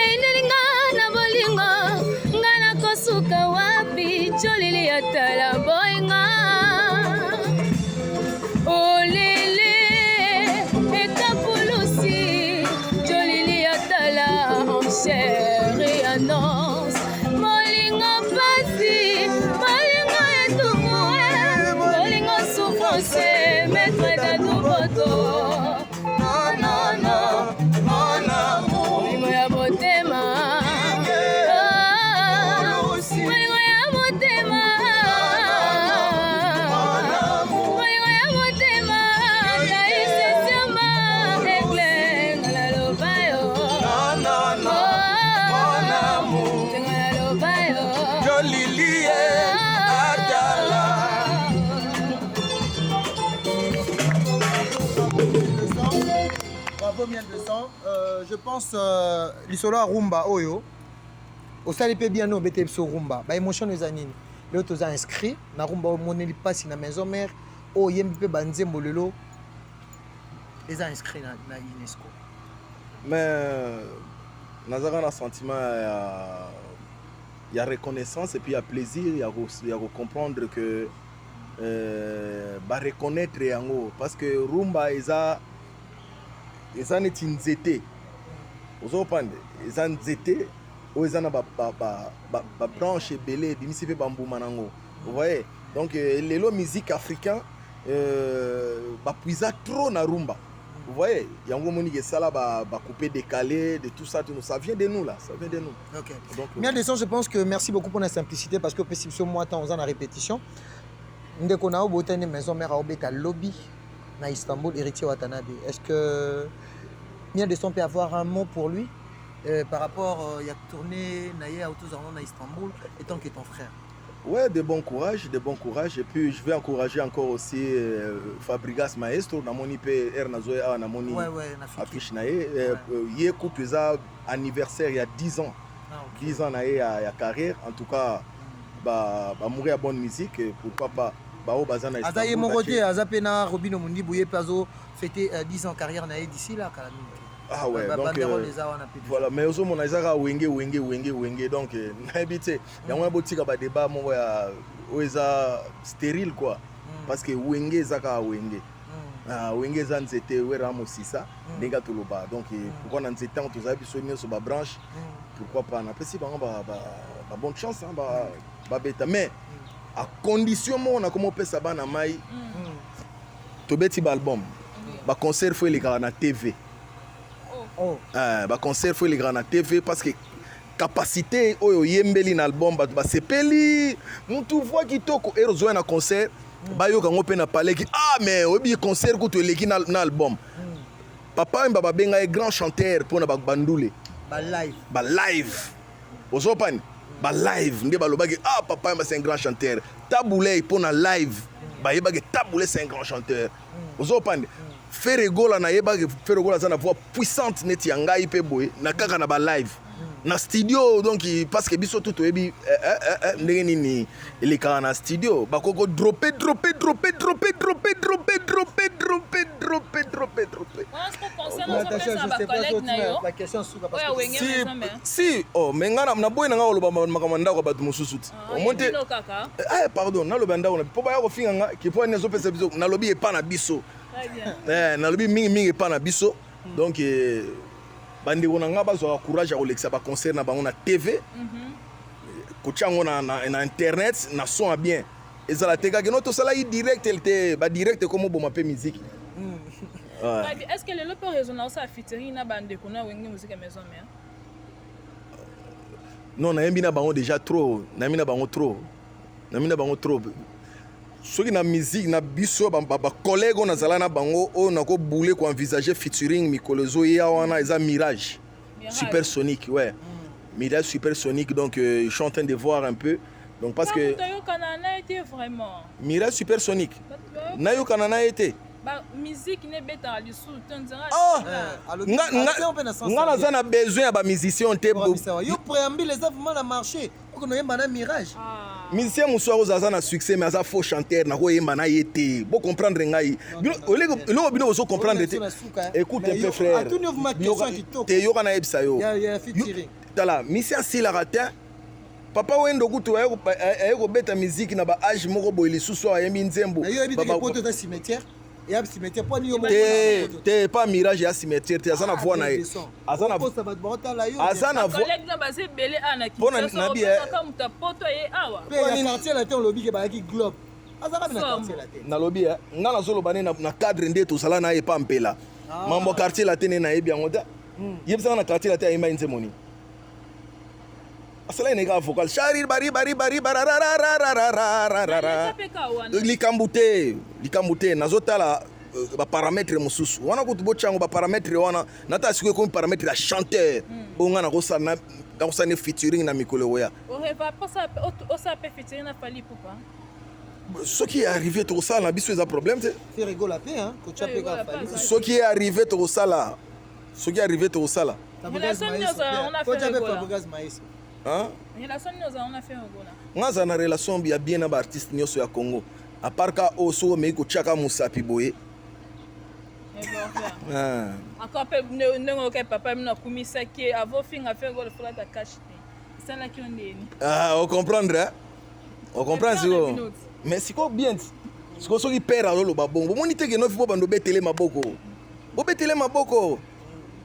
S9: Eyineli nga na bolingo nga nakosuka wapi jolili ya tala boy nga olele ekapulusi jolili ya tala en chair et en os bolingo pasi bolingo etumbu bolingo souffrance maître daduboto non, non, non, mon amour. Bolingo ya motema. Ah, bolingo ya motema. Bolingo ya motema. Kaise sioma aigle nga naloba yo. Mon amour. Nga naloba yo.
S10: Jolilie Atala.
S2: Bravo Miel de Sang. Je pense lisolo ya rumba oyo osali mpe bien obete biso rumba ba émotion eza nini lelo toza inscrit na rumba omoneli mpasi na maison mère oyo oyembi mpe banzembo lelo eza inscrit na UNESCO.
S1: Mais nazaka na sentiment ya reconnaissance et puis ya plaisir ya comprendre que bareconnaître yango parce que rumba eza neti nzete ozopande eza nzete oyo eza na babranche ebele ebimisi mpe bambuma nango, vous voyez. Donc lelo musique africain bapuisa trop na rumba, vous voyez. Yango omoni esala bacoupé décalé de tout ça, tout ça vient de nous là, ça vient de nous.
S2: Ok.
S1: Donc,
S2: Miel de Son, je pense que merci beaucoup pour la simplicité parce que opesi biso mwa temps oza na répétition. Ndeko na yo botani maison mère aobeta lobby na Istanbul, Héritier Watanabe. Est-ce que Miel de Son peut avoir un mot pour lui par rapport ya tournée na ye autozango na Istanbul étant que ton frère?
S1: Ouais, de bon courage, de bon courage. Et puis, je vais encourager encore aussi Fabregas Maestro, namoni pe R nazoye awa namoni
S2: Ouais, na fiki.
S1: Affiche na ye. Ye kutu eza anniversaire il y a 10 ans.
S2: Ah, ok.
S1: 10 ans na ye ya carrière. En tout cas, ba mourir à bonne musique, et pourquoi pas ba o baza na
S2: Aza ye
S1: Istanbul,
S2: moko te,
S1: batie-
S2: aza mpe na Robino Mundibu, ye mpe azo fêter 10 ans carrière na ye d'ici là kala mingi te.
S1: Ah ouais, donc
S2: banderole eza wana mpe.
S1: Voilà, mais ozomona eza kaka wenge wenge wenge wenge, donc nayebi te yango wana botika badébat moko ya oyo eza stérile quoi, parce que wenge eza kaka wenge. Ah, wenge eza nzete wera mosisa ndenge atoloba. Donc pourquoi na nzete yango tozala biso nyonso babranche? Pourquoi pas napesi bango ba bonne chance, hein, babeta, mais à condition moko nakoma opesa bana mai tobeti baalbum, baconcert faut elekaka na TV.
S2: Oh.
S1: Baconcert faut elekaka na TV parce que capacité oyo oyembeli na album, bato basepeli, mutu voix kitoko ere ozoya na concert bayoka yango mpe na paleki. Ah, mais oyebi concert kutu eleki na album. Papa Wemba babenga ye grand chanteur mpona bandule.
S2: Balive.
S1: Balive ozopani balive nde balobaki: "Ah, Papa Wemba, c'est un grand chanteur." Tabu Ley mpona live bayebaki Tabu Ley, c'est un grand chanteur. Ozopani Ferre Gola, nayebaki Ferre Gola aza na voix puissante neti ya ngai mpe boye na kaka na balive. Na studio donc parce que biso tout toyebi eh, eh, eh, eh, ndenge nini elekaka na studio bakoko drope drope drope drope drope drope drope drope drope drope drope. Si, si oh mais nga naboyi na nga koloba makambo ya ndako ya bato mosusu ti ah, omoni te eh, pardon naloba ndako na mpo baya kofinga nga kipo ani azopesa biso nalobi epa na biso eh, nalobi mingimingi epa na biso donc eh, bandeko na nga bazwaka courage ya kolekisa baconcert na bango na tv mhm. kotia yango na, na, na internet na son ya bien ezala te kaka no tosalaki direct te badirect ekomoboma mpe miziki mm.
S3: ouais. est ce que lelo mpe raisonna osala featuring na bandeko na wenge musique ya maison mère
S1: non nayembi na bango déjà trop nayembi na bango trop nayembi na bango trop soki na musique na biso bacollègue oyo nazala na bango oyo nakobule koenvisage featuring mikolo ezoya wana eza mirage supersonique ouais mm. mirage supersonique donc euh, je suis en train de voir un peu donc parce que mirage supersonique nayokana na ye te ah! nga naza na besoin ya bamusicien te
S2: yo préambule eza vraiment na marché okonoyemba na mirage
S1: ah. musicien mosusu akozala aza na succès mais aza faux chanteur nakoyemba na ye te bo comprendre ngai eloko bino bozo comprendre te écoute un peu frère te yoka nayebisa yo tala musicien asilaka te papa wendo kutu aye kobeta miziki na ba age moko boye lisusu awa ayembi nzembo
S2: ya cimetière po yo
S1: te te pas mirage ya cimetière te aza na voix na ye
S2: aza na
S1: aza na voix
S3: collègue na baza ebele a na Kinshasa na bi kaka muta poto ye awa
S2: pe ya quartier latin olobi ke bayaki globe azaka na quartier latin
S1: nalobi eh nga nazoloba ne na cadre nde tozala na ye pa mpela ah. mambo quartier latin ne nayebi yango te hmm. yebisaka na quartier latin ayemba nzembo nini asalaki na ye kaka vocal shari bari bari bari barararararararara likambo te likambo te nazotala euh, baparametre mosusu wana kutu botya yango baparametre wana natala sikoyo ekomi parametre ya chanteur hmm. oyo ngai nakosala nakosala ne featuring na mikolo ekoya soki arrive tokosala na biso eza problème te soki arrive tokosala soki arrive tokosala nga azala na relation ya bien na baartiste nyonso ya congo apart ka oyo soki omeki kotyaka mosapi boye
S3: ah. encore mpe ndenge oyokai papa bino akumisaki ye avo finga fe gol folata cash te esalaki yo ndeni
S1: ah, ocomprendre eh? ocomprendre sikoyo mais sikoyo bien sikoyo soki père azoloba bongo bomoni te kenofi po bando obetele maboko bobetele maboko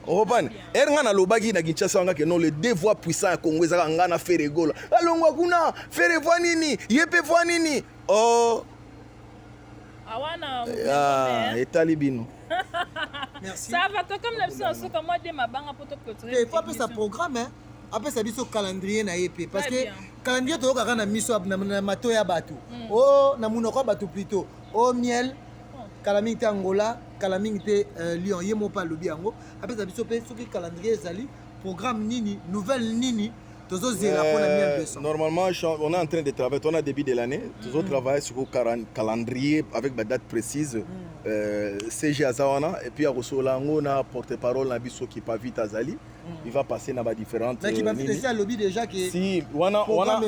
S1: okopane ere ngai nalobaki na kinshasa wanga ke non le deux voix puissant ya congo ezaka ngai na fere gola alongwa kuna fere voi nini ye mpe voi nini o oh.
S3: awana
S1: ah, etali bino
S3: ça va tokomi na biso na suka mwa de mabanga mpo toclôturer
S2: faut apesa programme hein? apesa biso calendrier na ye mpe parce que calendrier toyokaka na miso na mato ya bato mm. o oh, na monoko ya bato plutôt o oh, miel kala mingi te angola kala mingi te euh, lyon ye moko mpe alobi yango apesa biso mpe soki calendrier ezali programme nini nouvelle nini tozozela mpo na miel 200
S1: normalement on est en train de travailler on a début de l'année tozo mm. travailler sur calendrier avec ba date précise mm. euh, cg aza wana et puis akosolola yango na porte parole na biso kipavite azali mm. il va passer na ba différentes
S2: mais kipavite esi alobi déjà que
S1: si wana wana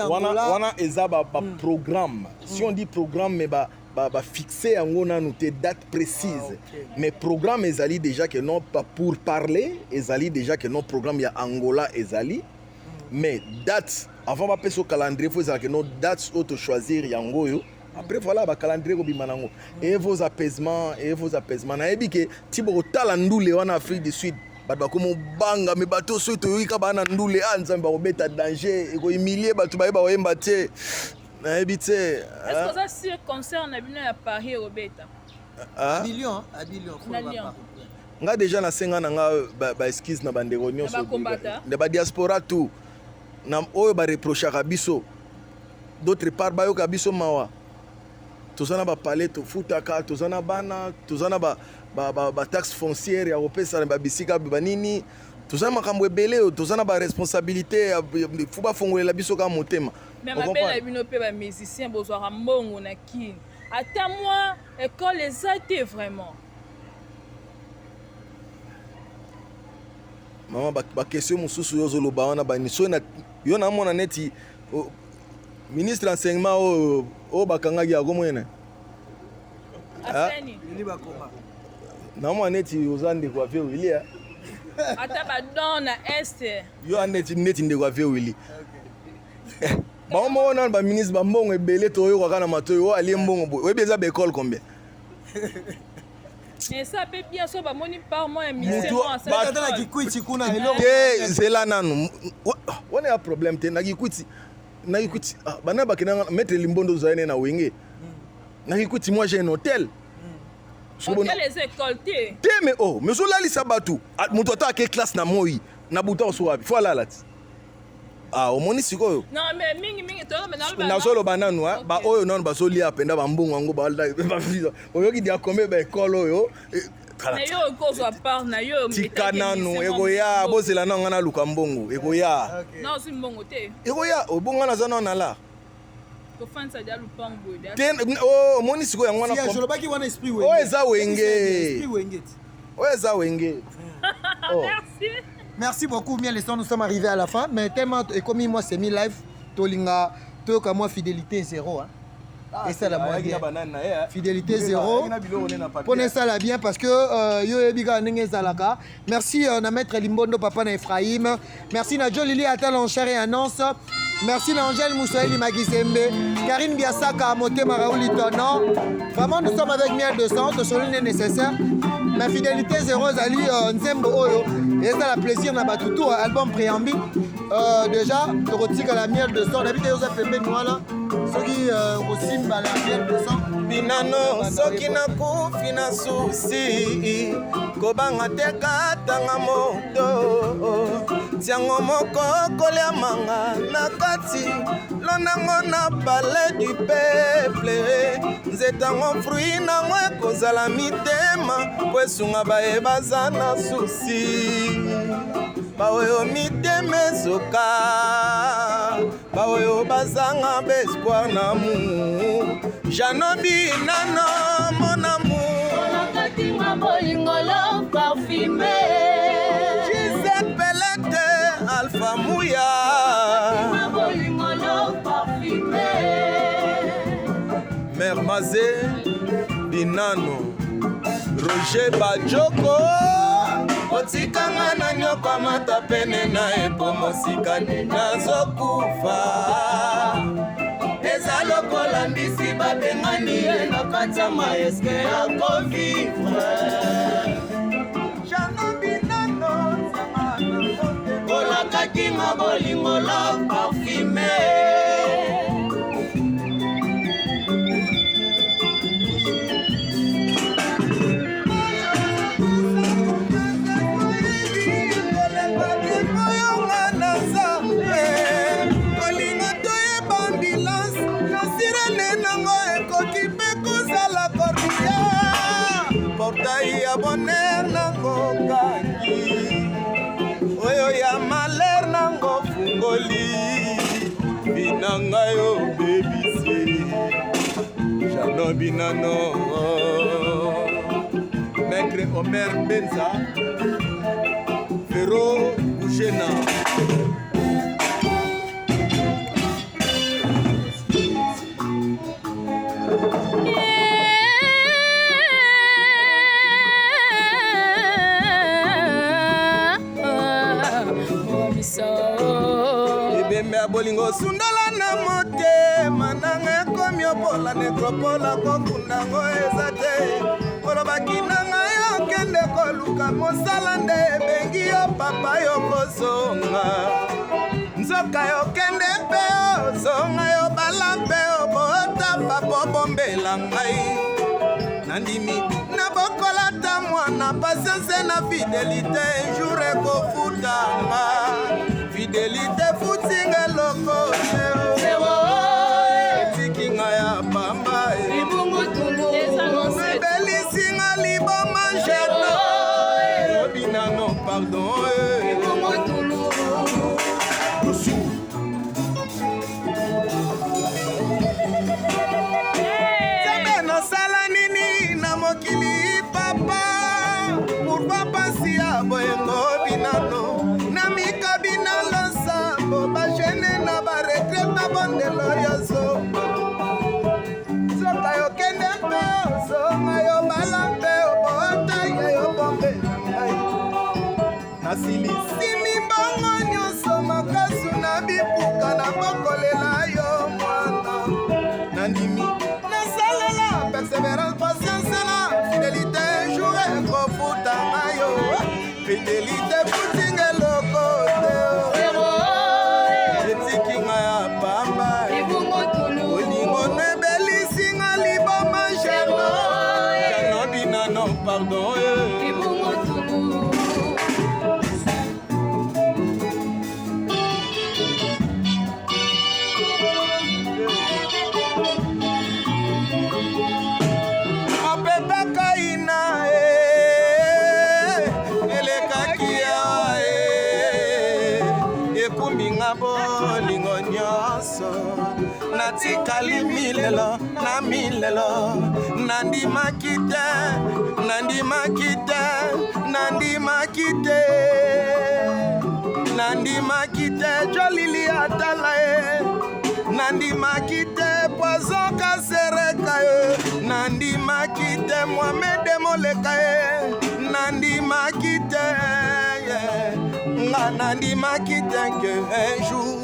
S1: wana wana eza ba, ba mm. programme si on dit programme mais ba ba, ba fixer yango nanu te date précise ah, okay. mais programme ezali déjà que non pas pour parler ezali déjà que non programme ya Angola ezali mm. mais date avant bapesa calendrier faut ezala que non date oyo tochoisir yango oyo après voilà bacalendrier ekobima nango et vos apaisements et vos apaisements nayebi ke ti bokotala ndule wana afrique du sud bato bakomi obanga me bato soki toyoki ka baa na ndule a ah, nzambe bakobeta danger ekohumilie bato baye bakoyemba te nayebi te
S3: est-ce que oza sur concert na bino ya Paris ekobeta
S1: ah?
S2: Lyon à Lyon
S1: nga déjà nasenga na nga baexcuse na bandeko nyonso na badiaspora tout na oyo bareprochaka biso d'autre part bayoka biso mawa toza na bapalais tofutaka toza na bana toza na bataxe ba, ba, ba foncière ya kopesa na babisika banini toza na makambo ebele oyo toza na baresponsabilité fo bafongolela biso kaka motema
S3: Mais mabe na bino pe ba musiciens bozwaka mbongo na kin ata mwa école eza te vraiment.
S1: Mama, ba question mosusu yo ozoloba wana bani soki na yo namona neti ministre enseignement oyo oyo bakangaki akomwene namona neti oza ndeko ya vieux Willy.
S3: Ata badon na est.
S1: Yo neti ndeko ya vieux Willy. Bango moko nano baministre bambongo ebele toyokaka na matoi oyo alie mbongo boye, oyebi eza baekole combien?
S3: Mais ça peut bien so bamoni par moi ya mission
S2: ata na kikwiti kuna eloko
S1: te. Zela nanu, wana ya problème te. Na kikwiti, na kikwiti bana bakendanga maître Limbondo ozali ne na Wenge na kikwiti. Moi, j'ai un hôtel.
S3: Hôtel eza école te.
S1: Te, mais oh, mais ozolalisa bato. Moto ata ake classe na moi na buta, oso wapi fo alala ti? Ah, omoni sikoyo.
S3: Non, mais mingi mingi
S1: nazoloba nanu baoyo nanu bazolia mpenza bambongo yango. Oyoki dia combien baekole oyo? Tika nanu, ekoya. Bozela nanu, nga naluka mbongo, ekoya. Ekoya, obonga naza nanu na lar te. Omoni sikoyo yango wana, oyo eza Wenge, oyo eza Wenge.
S3: Merci.
S2: Merci beaucoup, Miel. Nous sommes arrivés à la fin. Mais tellement, et comme moi, c'est mi live, Tolinga, Toyoka, moi, fidélité zéro. Hein. Ah, et ça la moi bien. Fidélité zéro. Prenez ça la bien parce que yo yebiga ndenge ezalaka. Merci na maître Limbondo, papa na Ephraim. Merci na Joe Lili Atal en chair et annonce. Merci na Angèle Moussaïli Magizembe, Karine Biasaka, Motema Raoul Tonon. Vraiment, nous sommes avec Miel de Sang, celui est nécessaire. Ma fidélité zéro zali nzembo oyo et ça la plaisir na batutu album préambule. Déjà tokotika la Miel de Sang, nayebi te oza pembeni wana soki kosimba la Miel de Sang.
S10: Binano, soki nakufi na susi, kobanga te, katanga moto tiango moko kolia manga na kati lonango na palais du peuple. Nzetango fruit nango ekozala mitema po esunga baye baza na susi, baoyo mitema ezoka, baoyo bazanga baespoir na mu Janobi nano mon amour.
S9: Katinga bolingo lo parfumé.
S10: Gisèle Pelete, Alpha Mouya.
S9: Bolingo lo parfumé.
S10: Mère Mazé Binano, Roger Bajoko, otikanga na nyokwamata pene na epo mosika, nazokufa. Eza lokola mbisi babengani ye na kati ya mai, eske akovivre? Olakaki nga bolingo la parfumé. Oyonga naza kolinga toyeba ambulance na sirène nango ekoki mpe kozala corbillard. Portail ya bonheur nango kangi, oyo ya malheur nango fungoli. Bina ngai obebisi Jano Binano, maître Omer Benza, Fero Bouchena. Ebembe ya bolingo sundola na motema nanga ekomi opola nécropole, kokundango eza te. Olobaki na ngai okende koluka mosala nde ebengi yo papa, yo kozonga nzoka yokende mpe ozonga, yo bala mpe obota papa obombela ngai. Nandimi nabokolata mwana, patience na fidélité jour ekofutanga. Fidélité futinga eloko etiki ngai ya pamba, ebelisinga liboma. Jeno lobi nano pardon. Nzambe, nosala nini na mokili papa? Pourquoi pasi ya boyengo binano? Nasilisi mimbongo nyonso makasu na bipuka na bokolela yo mwana. Nandimi nasalela perseverance patience na fidelite jour ekofuta ngai yo. Fidelite futinga eloko te. Etiki ngai ya pamba. Bolingo no ebelisi nga liboma Jano. Jano binano pardon. Mapepe kaina eh, elekaki awa eh, ekumbi nga bolingo nyonso natikali milelo na milelo nandimaki te nandimaki te nandimaki te nandimaki te jolili atala ye nandimaki te poison kasereka ye nandimaki te mohamed moleka ye nandimaki te nga nandimaki te ke un jour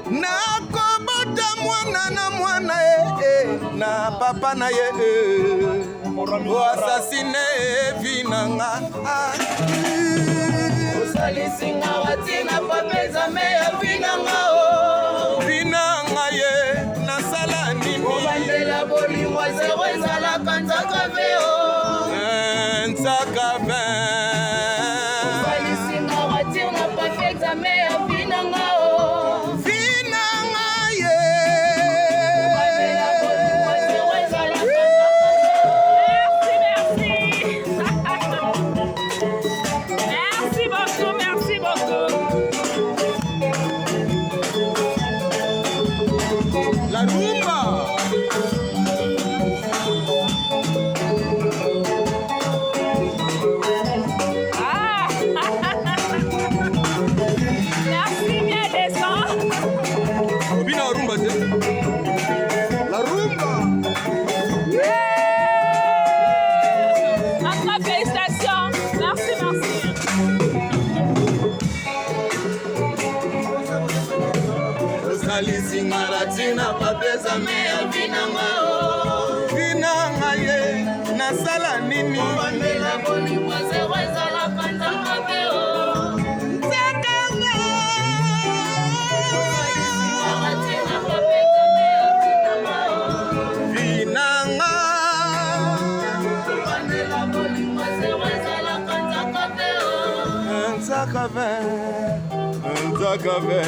S10: nakobota mwana na mwana ye eh, na papa na ye eh. Oasasine vi na nga ah.
S11: Osalisi nga watina papa exame ya vi na nga o
S10: vi na nga ye nasala nini
S11: obandela bolingo zero ezalaka nzaka ve o
S10: eh, nzaka ve
S11: osalisi nga watina papa exame ya vi na nga o
S10: vi na nga ye
S11: obandela bolingo zero ezalaka nzaka
S3: Merci, merci. Merci beaucoup, merci beaucoup.
S10: La rumba.
S3: Ah. Merci bien descend.
S10: Obina rumba te. La rumba.
S3: Encore félicitations. Merci, merci.
S10: Osalisi nga na ntina papezame ya vinanga vinanga ye nasala nini
S11: obandela bolingo zero ezalaka nzaka ve o
S10: nzakanga
S11: osalisi nga watina papa exame ya vinanga o
S10: vinanga
S11: obandela bolingo zero ezalaka nzaka ve o
S10: nzaka ve nzaka ve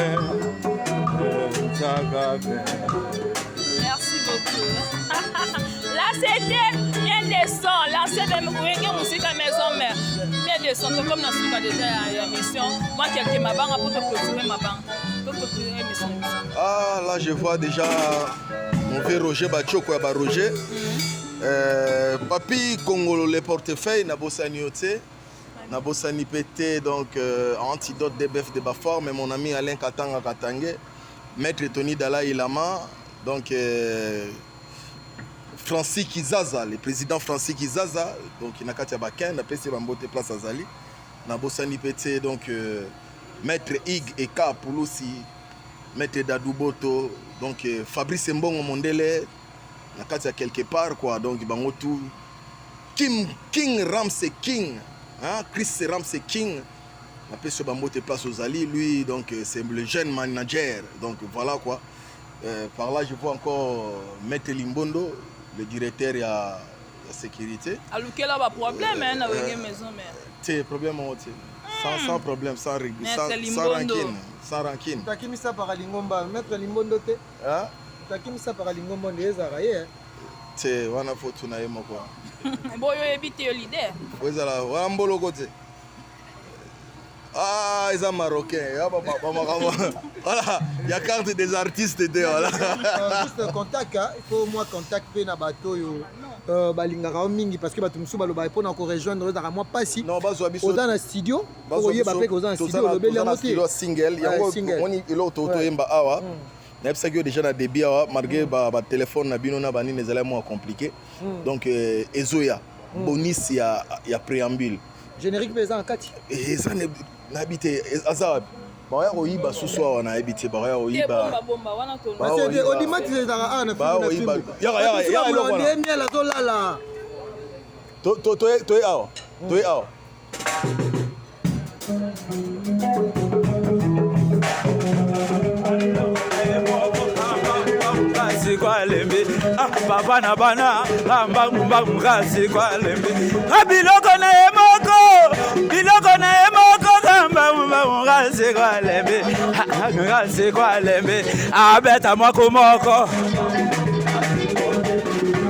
S10: nzaka ve
S3: Merci beaucoup. Là, c'était bien descend. L'ancien de Wenge Musica Maison Mère. Bien descend. Comme dans ce cas déjà, il y a mission. Moi, quelques mabanga pour te clôturer ma banque. Pour clôturer mission.
S1: Ah, là, je vois déjà mon vieux Roger Bachoko ya ba Roger. Papi Kongolo, le portefeuille, nabosani yo te. Nabosani PT, donc antidote DBF de Bafor, mais mon ami Alain Katanga Katange, Maître Tony Dalai Lama, donc Francis Kizaza, le président Francis Kizaza, donc nakati ya Bakin, napesi bambote place azali. Nabosani PT, donc Maître Ig Eka Pulusi, Maître Dadou Boto, donc Fabrice Mbongo Mondele, nakati ya quelque part quoi, donc bango tout Kim King Ramsey King, hein, Chris Ramsey King, napesi bambote place ozali, lui donc c'est le jeune manager, donc voilà quoi. Par là je vois encore Maître Limbondo, le directeur ya sécurité.
S3: Alukela ba problème hein, na Wenge Maison Mère.
S1: Te problème o te. Sans problème, sans,
S3: Maître
S1: sans
S3: Limbondo.
S1: rancune, sans rancune.
S2: Takimisa para lingomba maître Limbondo te.
S1: Hein?
S2: Takimisa para lingomba nde ezalaka ye.
S1: Te wana fo tuna ye moko.
S3: Bon, yo yebi te yo leader.
S1: Po ezala wana mboloko te. Ah, eza marocain. Ya ba makambo. Voilà, il y a carte des artistes te voilà.
S2: Juste contact, hein. Il faut moi contact mpe na bato oyo balingaka yo mingi parce que bato mosusu balobaka mpona korejoindre ezalaka mwa mpasi.
S1: Non, bazwa biso.
S2: Oza na studio,
S1: Bazwa
S2: oyeba
S1: biso-
S2: mpe koza na
S1: toza
S2: studio, olobeli
S1: toza na
S2: yango te.
S1: studio single
S2: Ouais,
S1: yango
S2: single.
S1: omoni eloko toyemba awa. Nayebisaki yo déjà na début awa, malgré batelefone na bino na banini ezalaki mwa compliqué, donc ezoya bonus ya préambule.
S2: Générique mpe eza na kati.
S1: Eza nayebi te aza wapi. Bakoya koyiba susu awa, nayebi te, bakoya koyiba.
S2: Odimati ezalaka awa na fimbu na fimbu, miel azolala.
S1: Toye awa, toye awa.
S12: Kwalembi papa na bana bambangumbangu kasi kwalembi biloko na ye moko, biloko na ye moko, kambangumbangu kasi kwalembi, kasi kwalembi abeta moko moko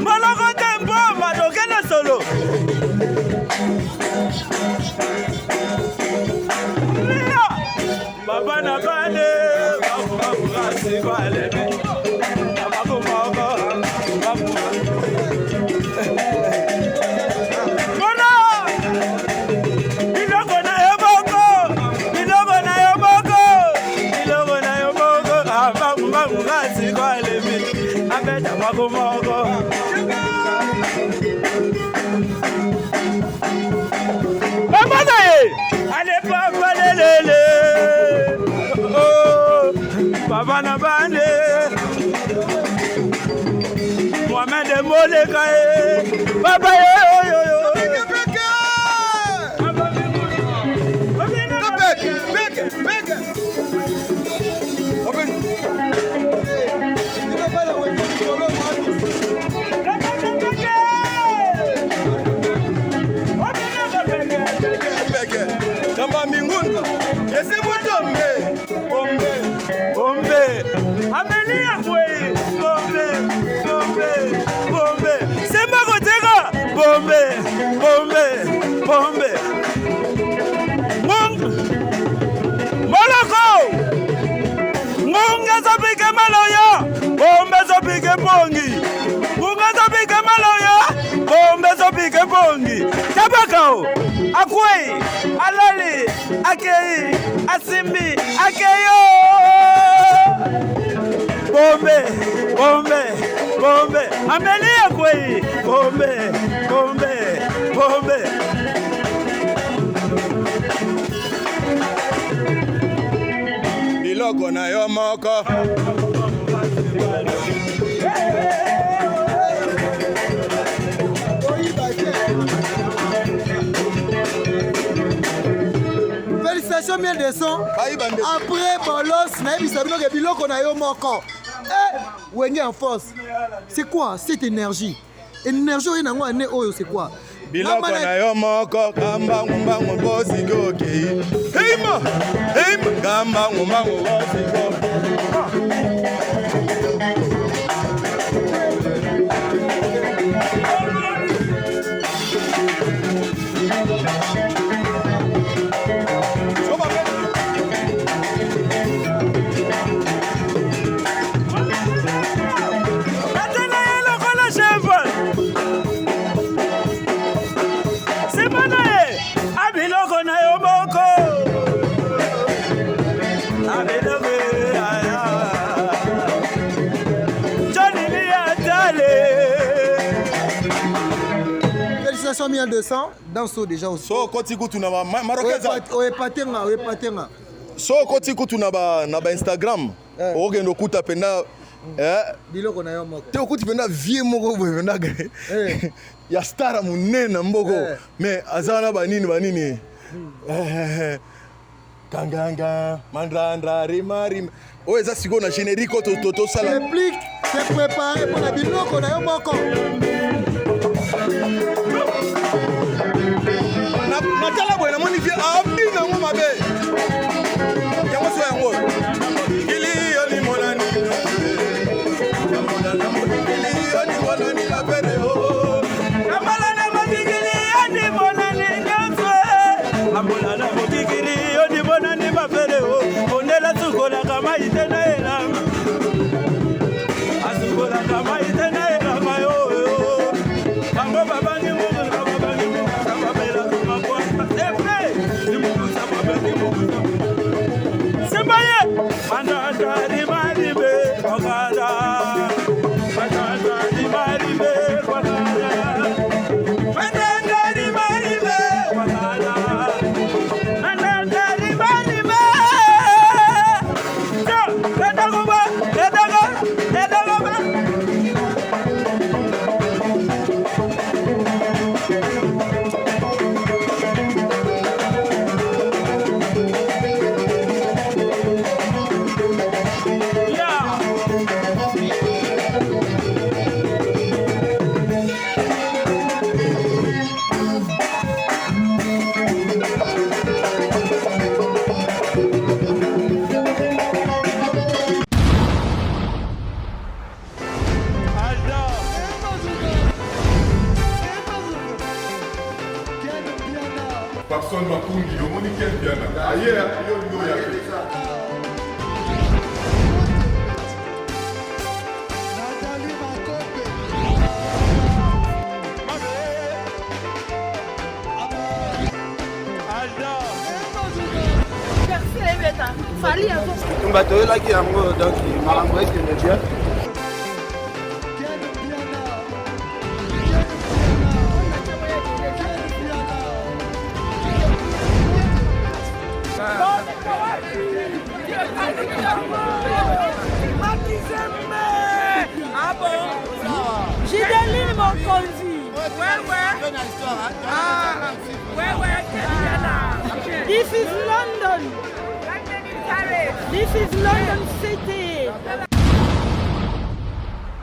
S12: moloko te mpo matokende solo. Papa na bane kasi kwalembi moko moko. Mona biloko na yo moko, biloko na yo moko, biloko na yo moko, mbangu kasi kwalembi abeta moko moko. Papa na ye ale papa lelele, oh, papa na bane Mohamed Moleka ye papa ye oyoyo.
S1: Kamba mingundu esibutombe
S12: bombe bombe ameli akwei bombe bombe bombe semba koteka bombe bombe bombe moloko ngunga ezopike maloya bombe ezopike pongi, ngunga ezopike maloya bombe ezopike pongi. Tabakao akwei, alali, akei, asimbi, akeyo bombe bombe bombe ameli akwei bombe bombe bombe.
S1: Biloko na yo moko.
S2: Félicitations Miel de Son. Après bolos nayebisa bino ke biloko na yo moko. Eh, Wenge en force, c'est quoi cette énergie? Énergie oyo nango ane oyo, c'est quoi?
S1: Biloko na yo moko, kambangu mbangu bosiki okei heima heima, kambangu mbangu bosiki.
S12: Atala ye lokola cheval, nsima na ye abiloko na yo moko, abiloko aya Johnny Atale.
S2: Félicitations Miel de Son dans so déjà aussi.
S1: So okoti kutu na Maroc.
S2: Oyepatenga, oyepatenga.
S1: So okoti kutu na ba Instagram, okokende okuta mpenza
S2: biloko na yo moko.
S1: Te, okuti mpenza vie moko boye mpenza ya star ya monene na mboko, mais aza wana banini banini, kanganga mandrandra rima rima oyo eza sikoyo na générique oyo tosala.
S2: Réplique, c'est préparé mpona biloko na yo moko.
S1: Natala boye, namoni vie abina yango mabe, yango so yango kili monani kili monani lapere o.
S12: Amala na mokikili ondimonani nyonso, ambola na mokikili ondimonani bafere o ondela sukolaka mai te na elama, asukolaka mai te na elama yo bango babangi.
S5: Papson Makungi, omoni Ken Mpiana aye yo olingi oya te.
S6: Bitumba toyelaki yango donc makambo ekende bien.
S7: Gideline Mokonzi. This is London. This is London City.